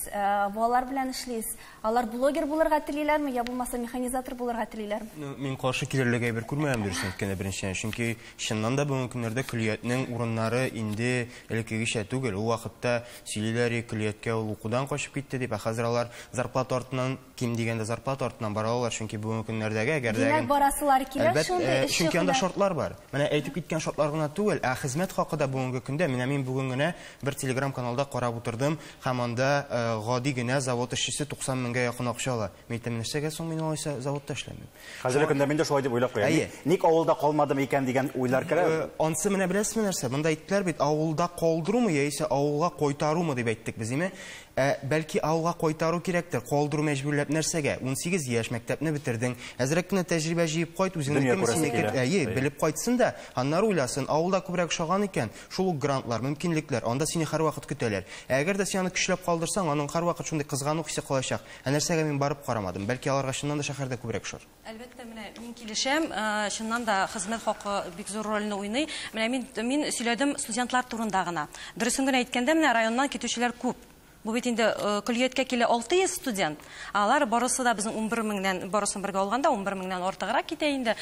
балалар белән эшлисез. Алар блогер булырга телиләрме, я булмаса механизатор булырга телиләрме? Ну, мин каршы килерлек әйбер күрмәдем, дөресен әйткәндә, беренчедән. Чөнки чыннан да бүгенге көннәрдә көллиятнең урыннары инде элеккегечә түгел. Ул вакытта сөйлиләр, көллияткә ул укудан качып китте дип, ә хәзер алар зарплата артыннан, ким дигәндә зарплата артыннан бара алалар, чөнки бүгенге көннәрдәге әгәр дә Димәк, барасылар килә Әлбәт, шундый эшче чөнки анда һөнәр. шартлар бар. Менә әйтеп киткән шартлар гына түгел, ә хезмәт хакы да бүгенге көндә. Менә мин бүген генә бер телеграм-каналда карап утырдым, һәм анда гади генә завод эшчесе 90 меңгә якын акча ала. Мин әйтәм, нәрсәгә соң мин алайса заводта эшләмим? Хәзерге көндә мин дә шулай дип уйлап куям. Әйе. Ник авылда калмадым икән дигән уйлар керә. Ансы менә беләсезме нәрсә? Монда әйттеләр бит, авылда калдырумы яисә авылга кайтарумы дип әйттек без, димме? Бәлки авылга кайтару кирәктер, калдыру мәҗбүрләп нәрсәгә? 18 яшь мәктәпне бетердең, әзрәк кенә тәҗрибә җыеп кайт, үзеңнеке Дөнья күрәсе синеке, килә. әйе, Әйе. белеп кайтсын да, аннары уйласын, авылда күбрәк ошаган икән, шул ук грантлар, мөмкинлекләр, анда сине һәрвакыт көтәләр. Ә әгәр дә син аны көчләп калдырсаң, аның һәрвакыт шундый кызгану хисе калачак. Ә нәрсәгә мин барып карамадым? Бәлки аларга чыннан да шәһәрдә күбрәк ошар. Әлбәттә, менә мин килешәм, чыннан да хезмәт хакы бик зур рольне уйный. Менә мин сөйләдем студентлар турында гына. Дөресен генә әйткәндә, менә районнан китүчеләр күп. Бу бит инде көллияткә килә 600 студент. Алар барысы да безнең 11 меңнән, барысын бергә алганда 11 меңнән артыграк китә инде.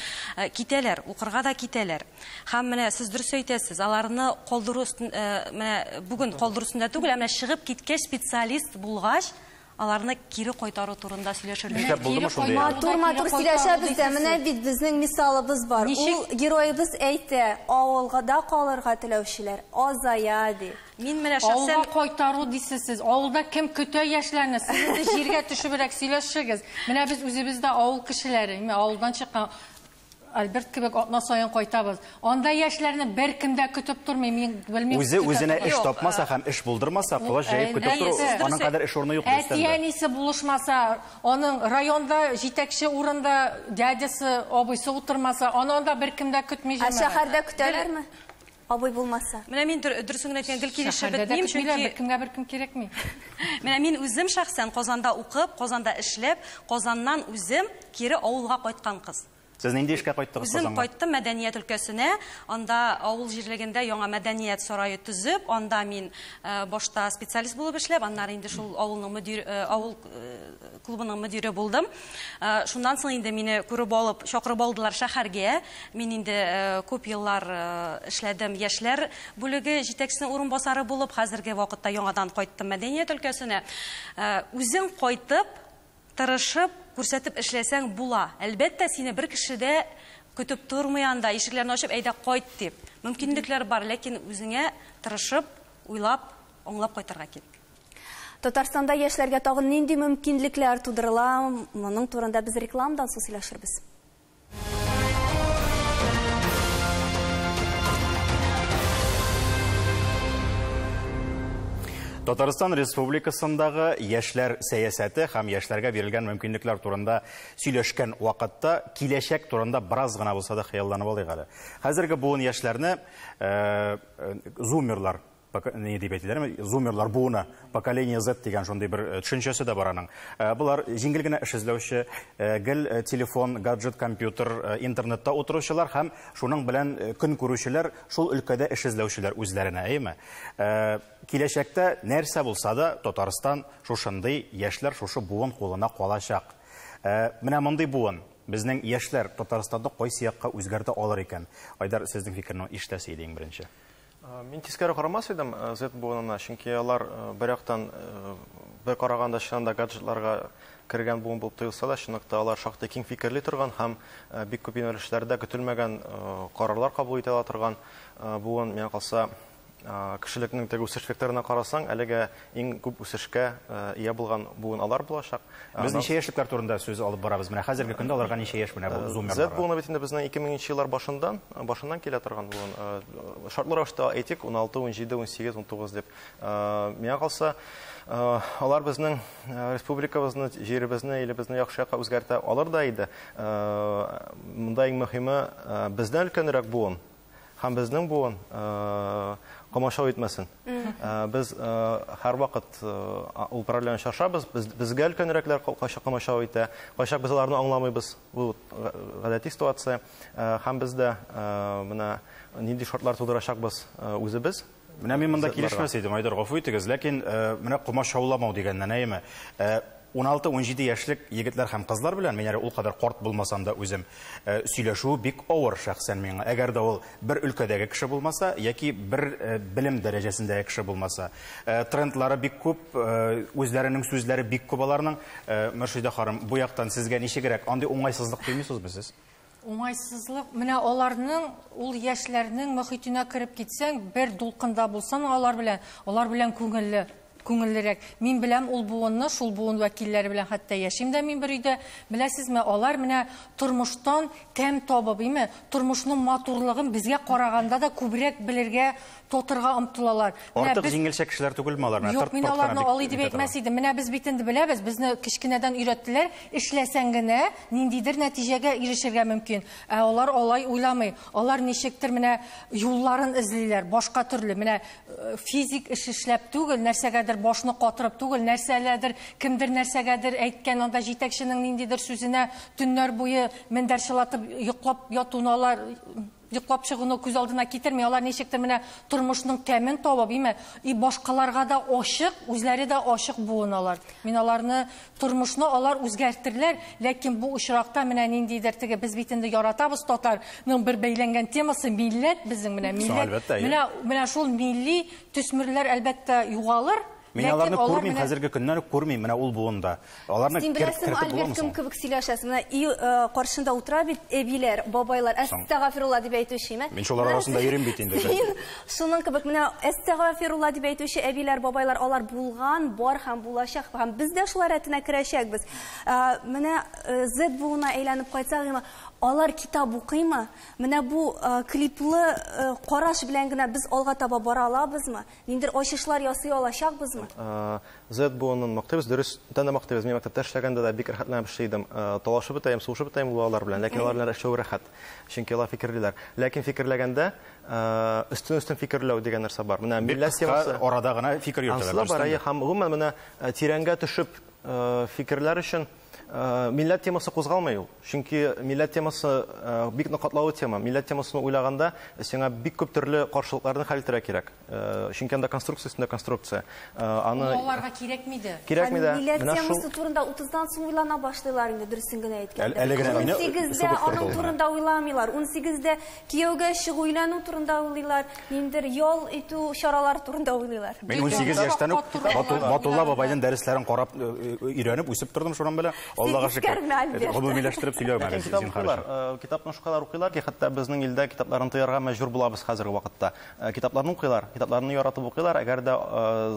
Китәләр, укырга да китәләр. Һәм менә сез дөрес әйтәсез, аларны калдыру өстен, менә бүген калдыру өстендә түгел, ә менә чыгып киткәч специалист булгач, аларны кире кайтару турында сөйләшергә. Нишләп булдымы шундый? Матур-матур сөйләшәбез дә, менә бит безнең мисалыбыз бар. Ничек? Ул героебыз әйтә, авылга да калырга теләүчеләр азая ди. Мин менә шәхсән Авылга кайтару дисез сез. Авылда кем көтә яшьләрне? Сез инде җиргә төшебрәк сөйләшегез. Менә без үзебез дә авыл кешеләре, менә авылдан чыккан Альберт кебек атна саен кайтабыз. Анда яшьләрне бер кем дә көтеп тормый, мин белмим. Үзе үзенә эш Юк, тапмаса һәм эш булдырмаса, колач җәеп көтеп тору, аның кадәр эш урыны юк дөрестән дә. Әти-әнисе булышмаса, аның районда җитәкче урында дядясы, абыйсы утырмаса, аны анда бер кем дә көтми Ә җәмәгать. шәһәрдә көтәләрме? Абый булмаса. Менә мин дөресен генә әйткән, гел килешеп Шәһәрдә дә бетмим, көтмиләр, чөнки бер кемгә бер кем кирәкми. Менә мин үзем шәхсән Казанда укып, Казанда эшләп, Казаннан үзем кире авылга кайткан кыз. Сез нинди эшкә кайттыгыз Үзем Казанга? кайттым мәдәният өлкәсенә, анда авыл җирлегендә яңа мәдәният сарае төзеп, анда мин башта специалист булып эшләп, аннары инде шул авылның мөдир, авыл клубының мөдире булдым. Шуннан соң инде мине күреп алып, чакырып алдылар шәһәргә. Мин инде күп еллар эшләдем яшьләр бүлеге җитәкчесенең урынбасары булып, хәзерге вакытта яңадан кайттым мәдәният өлкәсенә. Үзең кайтып, тырышып, күрсәтеп эшләсәң була. Әлбәттә, сине бер кеше дә көтеп тормый анда, ишекләрне ачып, әйдә кайт дип. Мөмкинлекләр бар, ләкин үзеңә тырышып, уйлап, аңлап кайтырга кирәк. Татарстанда яшьләргә тагын нинди мөмкинлекләр тудырыла? Моның турында без рекламадан соң сөйләшербез. Татарстан Республикасындагы яшьләр сәясәте һәм яшьләргә бирелгән мөмкинлекләр турында сөйләшкән вакытта киләчәк турында бераз гына булса да хыялланып алыйк әле. Хәзерге буын яшьләрне зумерлар, не дип әйтәләрме? Зумерлар буыны, поколение Z дигән шундый бер төшенчәсе дә бар аның. Булар җиңел генә эш эзләүче, гел телефон, гаджет, компьютер, интернетта утыручылар һәм шуның белән көн күрүчеләр, шул өлкәдә эш эзләүчеләр үзләренә, әйеме? Киләчәктә нәрсә булса да Татарстан шушындый яшьләр шушы буын кулына калачак. Менә мондый буын безнең яшьләр Татарстанда кайсы якка үзгәртә алыр икән? Айдар, сезнең фикерне ишетәсе иде иң беренче. Мин тискәре карамас идем Z буынына, чөнки алар бер яктан бер караганда чыннан да гаджетларга кергән буын булып тоелса да, чынлыкта алар шактый киң фикерли торган һәм бик күп юнәлешләрдә көтелмәгән карарлар кабул итә ала торган буын. Миңа калса, Кешелекнең теге үсеш векторына карасаң, әлегә иң күп үсешкә ия булган буын алар булачак. Без ничә яшьлекләр турында сүз алып барабыз? Менә хәзерге көндә аларга ничә яшь менә бу зумерларга? Z буыны бит инде безнең 2000 еллар башыннан килә торган буын. Шартлы рәвештә әйтик, 16, 17, 18, 19 дип. Миңа калса, алар безнең республикабызны, җиребезне, илебезне яхшы якка үзгәртә алыр да иде. Монда иң мөһиме бездән өлкәнрәк буын һәм безнең буын комачау итмәсен. Без һәрвакыт ул проблеманы шашабыз, безгә өлкәнрәкләр кайчак комачау итә, кайчак без аларны аңламыйбыз. Бу гадәти ситуация. Һәм без дә менә нинди шартлар тудырачакбыз үзебез. Менә мин монда килешмәс идем, Айдар, гафу итегез, ләкин менә комачауламау дигәннән, әйеме? 16-17 яшьлек егетләр һәм кызлар белән, мин әле ул кадәр карт булмасам да үзем, сөйләшү бик авыр шәхсән миңа. Әгәр дә ул бер өлкәдәге кеше булмаса, яки бер белем дәрәҗәсендәге кеше булмаса. Трендлары бик күп, үзләренең сүзләре бик күп аларның. Мөршидә ханым, бу яктан сезгә ничегрәк? Андый уңайсызлык тоймыйсызмы сез? Уңайсызлык, менә аларның, ул яшьләрнең мөхитенә кереп китсәң, бер дулкында булсаң алар белән күңелле. Күңеллерәк. Мин беләм ул буынны, шул буын вәкилләре белән хәтта яшим дә мин бер өйдә. Беләсезме, алар менә тормыштан тәм табып, име, тормышның матурлыгын безгә караганда да күбрәк белергә, тотырга омтылалар. Артык җиңелчә кешеләр түгелме алар? Юк, мин аларны алай дип әйтмәс идем. Менә без бит инде беләбез, безне кечкенәдән өйрәттеләр, эшләсәң генә ниндидер нәтиҗәгә ирешергә мөмкин. Ә алар алай уйламый. Алар ничектер менә юлларын эзлиләр, башка төрле. Менә физик эш эшләп түгел, нәрсәгәдер башны катырып түгел, нәрсәләдер, кемдер нәрсәгәдер әйткән, анда җитәкченең ниндидер сүзенә төннәр буе мендәр чылатып йоклап ятуны алар йоклап чыгуны күз алдына китерми. Алар ничектер менә тормышның тәмен табып, име, и башкаларга да ачык, үзләре дә ачык буын алар. Мин аларны, тормышны алар үзгәртерләр, ләкин бу очракта менә ниндидер теге без бит инде яратабыз татарның бер бәйләнгән темасы милләт, безнең менә милләт. Менә шул милли төсмерләр әлбәттә югалыр. Мин аларны күрмим, хәзерге көннән үк күрмим, менә ул буында. Аларны син беләсеңме, Альберт, кем кебек сөйләшәсең? Менә өй каршында утыра бит әбиләр, бабайлар, әстәгафирулла дип әйтүчеме? Мин шулар арасында йөрим бит инде. Син шуның кебек менә әстәгафирулла дип әйтүче әбиләр, бабайлар, алар булган, бар һәм булачак, һәм без дә шулар рәтенә керәчәкбез. Менә Z буына әйләнеп кайтсак, алар китап укыймы? Менә бу клиплы караш белән генә без алга таба бара алабызмы? Ниндер ачышлар ясый алачакбызмы? Z буынын мактыйбыз, дөрестән дә мактыйбыз. Мин мәктәптә эшләгәндә дә бик рәхәтләнеп эшли идем. Талашып бетәем, сугышып бетәем алар белән, ләкин алар белән эшләү рәхәт. Чөнки алар фикерлиләр. Ләкин фикерләгәндә өстен-өстен фикерләү дигән нәрсә бар. Менә милләт темасы арада гына фикер йөртәләр. Бар, һәм гомумән менә тирәнгә төшеп фикерләр өчен милләт темасы кузгалмый ул. Чөнки милләт темасы бик катлаулы тема. Милләт темасын уйлаганда сиңа бик күп төрле каршылыкларны хәл итәргә кирәк. Чөнки анда конструкция өстендә конструкция. Аны аларга кирәкми дә. Кирәкми дә. Милләт темасы турында 30-дан соң уйлана башлыйлар инде, дөресен генә әйткәндә. 18-дә аның турында уйламыйлар. 18-дә кияүгә чыгу, өйләнү турында уйлыйлар, ниндидер ял итү чаралары турында уйлыйлар. Мин 18 яшьтән үк Батулла бабайның дәресләрен карап, өйрәнеп үсеп тордым шуның белән. Аллага шөкер. Гомумиләштереп сөйләмәгез, зинһар. Китапны шулкадәр укыйлар ки, хәтта безнең илдә китапларын тыярга мәҗбүр булабыз хәзерге вакытта. Китапларны укыйлар, китапларны яратып укыйлар, әгәр дә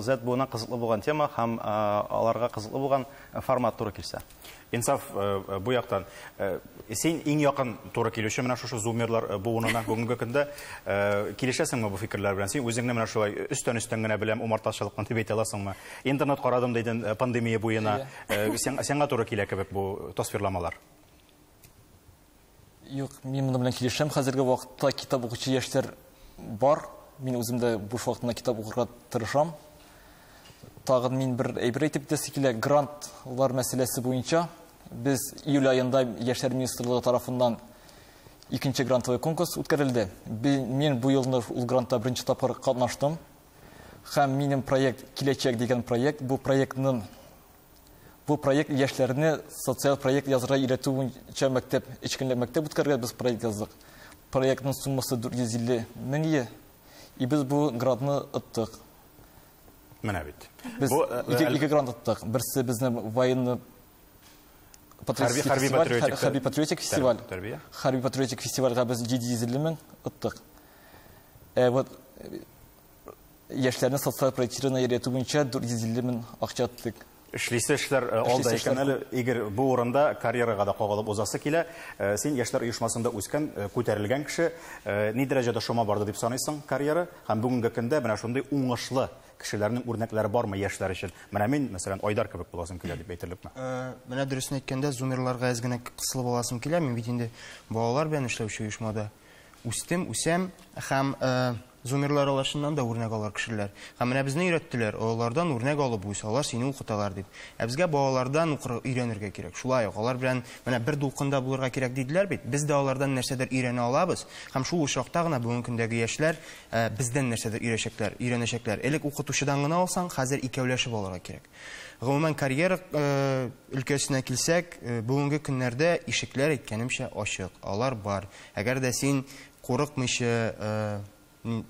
Z буына кызыклы булган тема һәм аларга кызыклы булган формат туры килсә. Инсаф, бу яктан син иң якын туры килүче менә шушы зумерлар буынына бүгенге көндә килешәсеңме бу фикерләр белән? Син үзеңне менә шулай өстән-өстән генә беләм, умартачылыктан дип әйтә аласыңмы? Интернет карадым дидең пандемия буена. Сиңа туры килә кебек бу тасвирламалар. Юк, мин моның белән килешәм. Хәзерге вакытта китап укучы яшьләр бар. Мин үзем дә буш вакытында китап укырга тырышам. Тагын мин бер әйбер әйтеп китәсе килә, грантлар мәсьәләсе буенча без июль аенда Яшьләр министрлыгы тарафыннан икенче грантовый конкурс үткәрелде. Мин бу елны ул грантта беренче тапкыр катнаштым. Һәм минем проект Киләчәк дигән проект, бу проект яшьләрне социаль проект язырга өйрәтү буенча мәктәп, өч көнлек мәктәп үткәргән без проект яздык. Проектның суммасы 450 мең ие. И без бу грантны оттык. Менә бит. Без ике грант оттык. Берсе безнең военный хәрби патриотик фестиваль. Хәрби патриотик фестивальгә без 750 мең оттык. Вот Яшьләрне социаль проектирование өйрәтү буенча 450 мең акча тоттык. Эшлисе эшләр алда икән әле. Игорь, бу урында карьерага да кагылып узасы килә. Син яшьләр оешмасында үскән, күтәрелгән кеше. Ни дәрәҗәдә шома барды дип саныйсың карьера? Һәм бүгенге көндә менә шундый уңышлы кешеләрнең үрнәкләре бармы яшьләр өчен? Менә мин, мәсәлән, Айдар кебек буласым килә дип әйтерлекме? Менә дөресен әйткәндә, зумерларга әз генә кысылып аласым килә. Мин бит инде балалар белән эшләүче оешмада үстем, үсәм һәм зумерлар алар чыннан да үрнәк алар кешеләр. Һәм менә безне өйрәттеләр, алардан үрнәк алып үс, алар сине укыталар дип. Ә безгә балалардан өйрәнергә кирәк. Шулай ук алар белән менә бер дулкында булырга кирәк диделәр бит. Без дә алардан нәрсәдер өйрәнә алабыз. Һәм шул очракта гына бүгенге көндәге яшьләр бездән нәрсәдер өйрәнәчәкләр. Элек укытучыдан гына алсаң, хәзер икәүләшеп алырга кирәк. Гомумән, карьера өлкәсенә килсәк, бүгенге көннәрдә ишекләр әйткәнемчә ачык, алар бар. Әгәр дә син курыкмыйча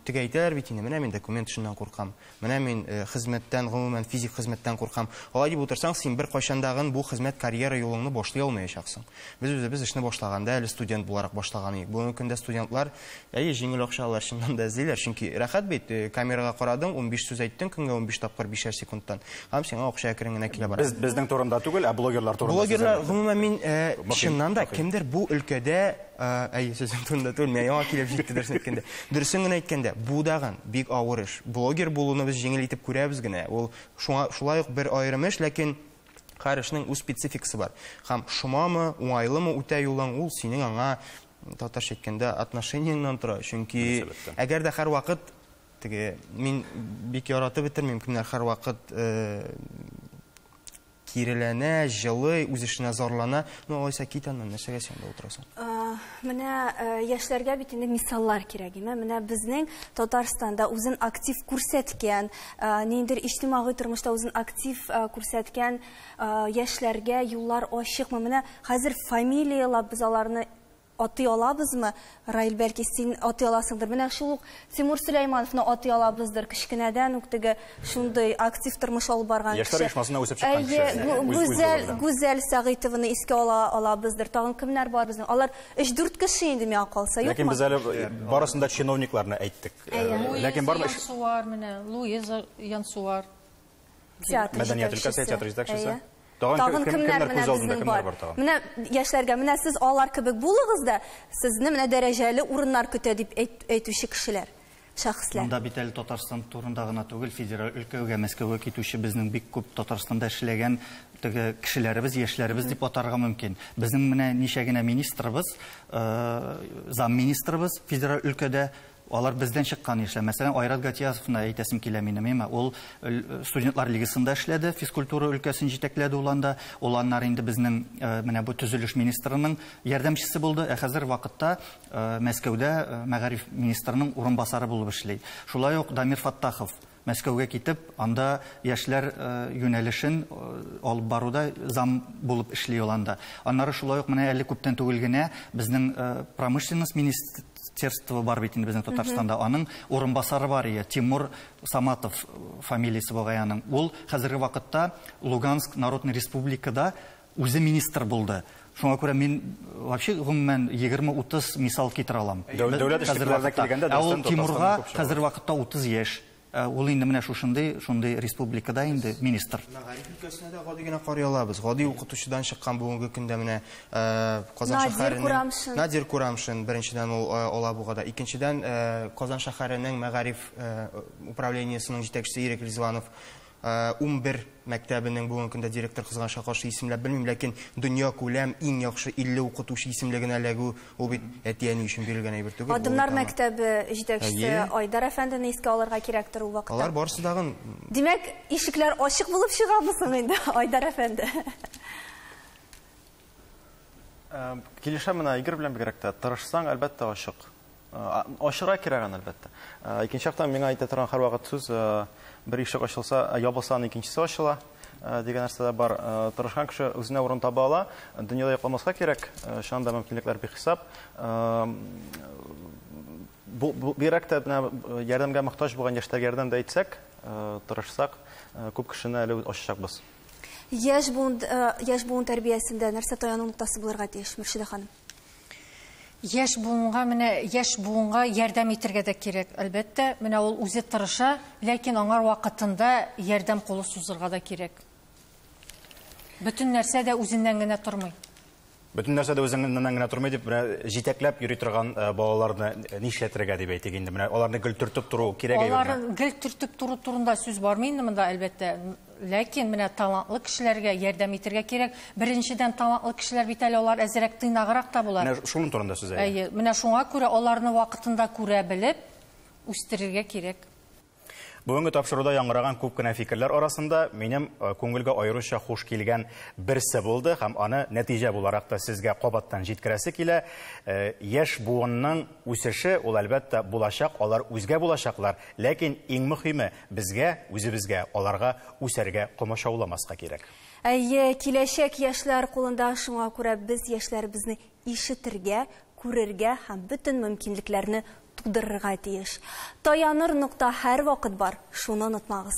теге әйтәләр бит инде, менә мин документ эшеннән куркам, менә мин хезмәттән, гомумән физик хезмәттән куркам. Алай дип утырсаң, син бер кайчандагын бу хезмәт карьера юлыңны башлый алмаячаксың. Без үзебез эшне башлаганда әле студент буларак башлаган идек. Бүгенге көндә студентлар, әйе, җиңел акча алар чыннан да эзлиләр, чөнки рәхәт бит, камерага карадың, 15 сүз әйттең, көнгә 15 тапкыр 5 секундтан. Һәм сиңа акча әкрен генә килә бара. Без безнең турында түгел, ә блогерлар турында. Блогерлар, гомумән, мин чыннан да кемдер бу өлкәдә, әйе, сүзем турында түгел, миңа яңа килеп җитте дөресен әйткәндә. Дөресен генә әйткәндә, бу дагын бик авыр эш. Блогер булуны без җиңел итеп күрәбез генә. Ул шулай ук бер аерым эш, ләкин һәр эшнең үз спецификасы бар. Һәм шомамы, уңайлымы үтә юлың, ул синең аңа, татарча әйткәндә, отношениеңнән тора. Чөнки әгәр дә һәрвакыт теге мин бик яратып бетермим, кемнәр һәрвакыт киреләнә, җылый, үз эшенә зарлана. Ну, алайса кит аннан, нәрсәгә син анда утырасың? Менә яшьләргә бит инде мисаллар кирәк, име? Менә безнең Татарстанда үзен актив күрсәткән, ниндидер иҗтимагый тормышта үзен актив күрсәткән яшьләргә юллар ачыкмы? Менә хәзер фамилияләп без аларны атый алабызмы? Раил, бәлки син атый аласыңдыр. Менә шул ук Тимур Сөләймановны атый алабыздыр. Кечкенәдән үк теге шундый актив тормыш алып барган кеше. Яшьләр оешмасында үсеп чыккан кеше. Гүзәл Сәгыйтованы искә ала алабыздыр. Тагын кемнәр бар безнең? Алар 3-4 кеше инде миңа калса, юкмы? Ләкин без әле барысын да чиновникларны әйттек. Ләкин бармы? Янсуар менә, Луиза Янсуар. Мәдәният өлкәсе, театр җитәкчесе. Тагын кемнәр менә безнең бар? Менә яшьләргә, менә сез алар кебек булыгыз да, сезне менә дәрәҗәле урыннар көтә дип әйтүче кешеләр, шәхесләр. Монда бит әле Татарстан турында гына түгел, федераль өлкәгә, Мәскәүгә китүче безнең бик күп Татарстанда эшләгән теге кешеләребез, яшьләребез дип атарга мөмкин. Безнең менә ничә генә министрыбыз, замминистрыбыз федераль өлкәдә, алар бездән чыккан яшьләр. Мәсәлән, Айрат Гатиязовны әйтәсем килә минем, әйме? Ул студентлар лигасында эшләде, физкультура өлкәсен җитәкләде ул анда. Ул аннары инде безнең менә бу төзелеш министрының ярдәмчесе булды. Ә хәзер вакытта Мәскәүдә мәгариф министрының урынбасары булып эшли. Шулай ук Дамир Фаттахов Мәскәүгә китеп, анда яшьләр юнәлешен алып баруда зам булып эшли ул анда. Аннары шулай ук менә әле күптән түгел генә безнең промышленность министерство бар бит инде безнең Татарстанда. Аның урынбасары бар ие, Тимур Саматов фамилиясе бугай аның. Ул хәзерге вакытта Луганск Народный Республикада үзе министр булды. Шуңа күрә мин вообще гомумән 20-30 мисал китерә алам. Дәүләт эшлекләренә килгәндә, ул Тимурга хәзерге вакытта 30 яшь. Ул инде менә шушындый, шундый республикада инде министр. Мәгариф өлкәсенә дә гади генә карый алабыз. Гади укытучыдан чыккан бүгенге көндә менә Казан шәһәренең Надир Курамшин беренчедән ул Алабугада, икенчедән Казан шәһәренең мәгариф управлениесенең җитәкчесе Ирек Ризванов 11 мәктәбенең бүгенге көндә директор, кызганычка каршы исемләп белмим, ләкин дөнья күләм иң яхшы 50 укытучы исемлегенә эләгү ул бит әти-әни өчен бирелгән әйбер түгел. Адымнар мәктәбе җитәкчесе Айдар әфәндене искә алырга кирәктер ул вакытта. Алар барысы дагын. Димәк, ишекләр ачык булып чыгамы соң инде, Айдар әфәнде? Килешәм менә Игорь белән бигрәк тә. Тырышсаң, әлбәттә, ачык. Ашыра кирәк аны, әлбәттә. Икенче яктан миңа әйтә торган һәрвакыт сүз, бер ишек ачылса, ябылса, аның икенчесе ачыла дигән нәрсә дә бар. Тырышкан кеше үзенә урын таба ала. Дөньяда йокламаска кирәк, чыннан да мөмкинлекләр бихисап. Бу бигрәк тә менә ярдәмгә мохтаҗ булган яшьләргә ярдәм дә итсәк, тырышсак, күп кешене әле ачачакбыз. Яшь буын, яшь буын тәрбиясендә нәрсә таяну ноктасы булырга тиеш, Мөршидә ханым? Яшь буынга менә яшь буынга ярдәм итәргә дә кирәк, әлбәттә. Менә ул үзе тырыша, ләкин аңар вакытында ярдәм кулы сузырга да кирәк. Бөтен нәрсә дә үзеннән генә тормый. Бөтен нәрсә дә үзеннән генә тормый дип, менә җитәкләп йөри торган балаларны нишләтергә дип әйтик инде. Менә аларны гел төртеп тору кирәк әйберме? Аларны гел төртеп тору турында сүз бармый инде монда, әлбәттә. Ләкин менә талантлы кешеләргә ярдәм итәргә кирәк. Беренчедән, талантлы кешеләр бит әле алар әзрәк тыйнаграк та була. Менә шуның турында сүз әйе. Әйе, менә шуңа күрә аларны вакытында күрә белеп үстерергә кирәк. Бүгенге тапшыруда яңгыраган күп кенә фикерләр арасында минем күңелгә аеруча хуш килгән берсе булды һәм аны нәтиҗә буларак та сезгә кабаттан җиткерәсе килә. Яшь буынның үсеше ул әлбәттә булачак, алар үзгә булачаклар, ләкин иң мөһиме безгә, үзебезгә, аларга үсәргә комачауламаска кирәк. Әйе, киләчәк яшьләр кулында, шуңа күрә без яшьләребезне ишетергә, күрергә һәм бөтен мөмкинлекләрне тудырырга тиеш. Таяныр нокта һәр вакыт бар, шуны онытмагыз.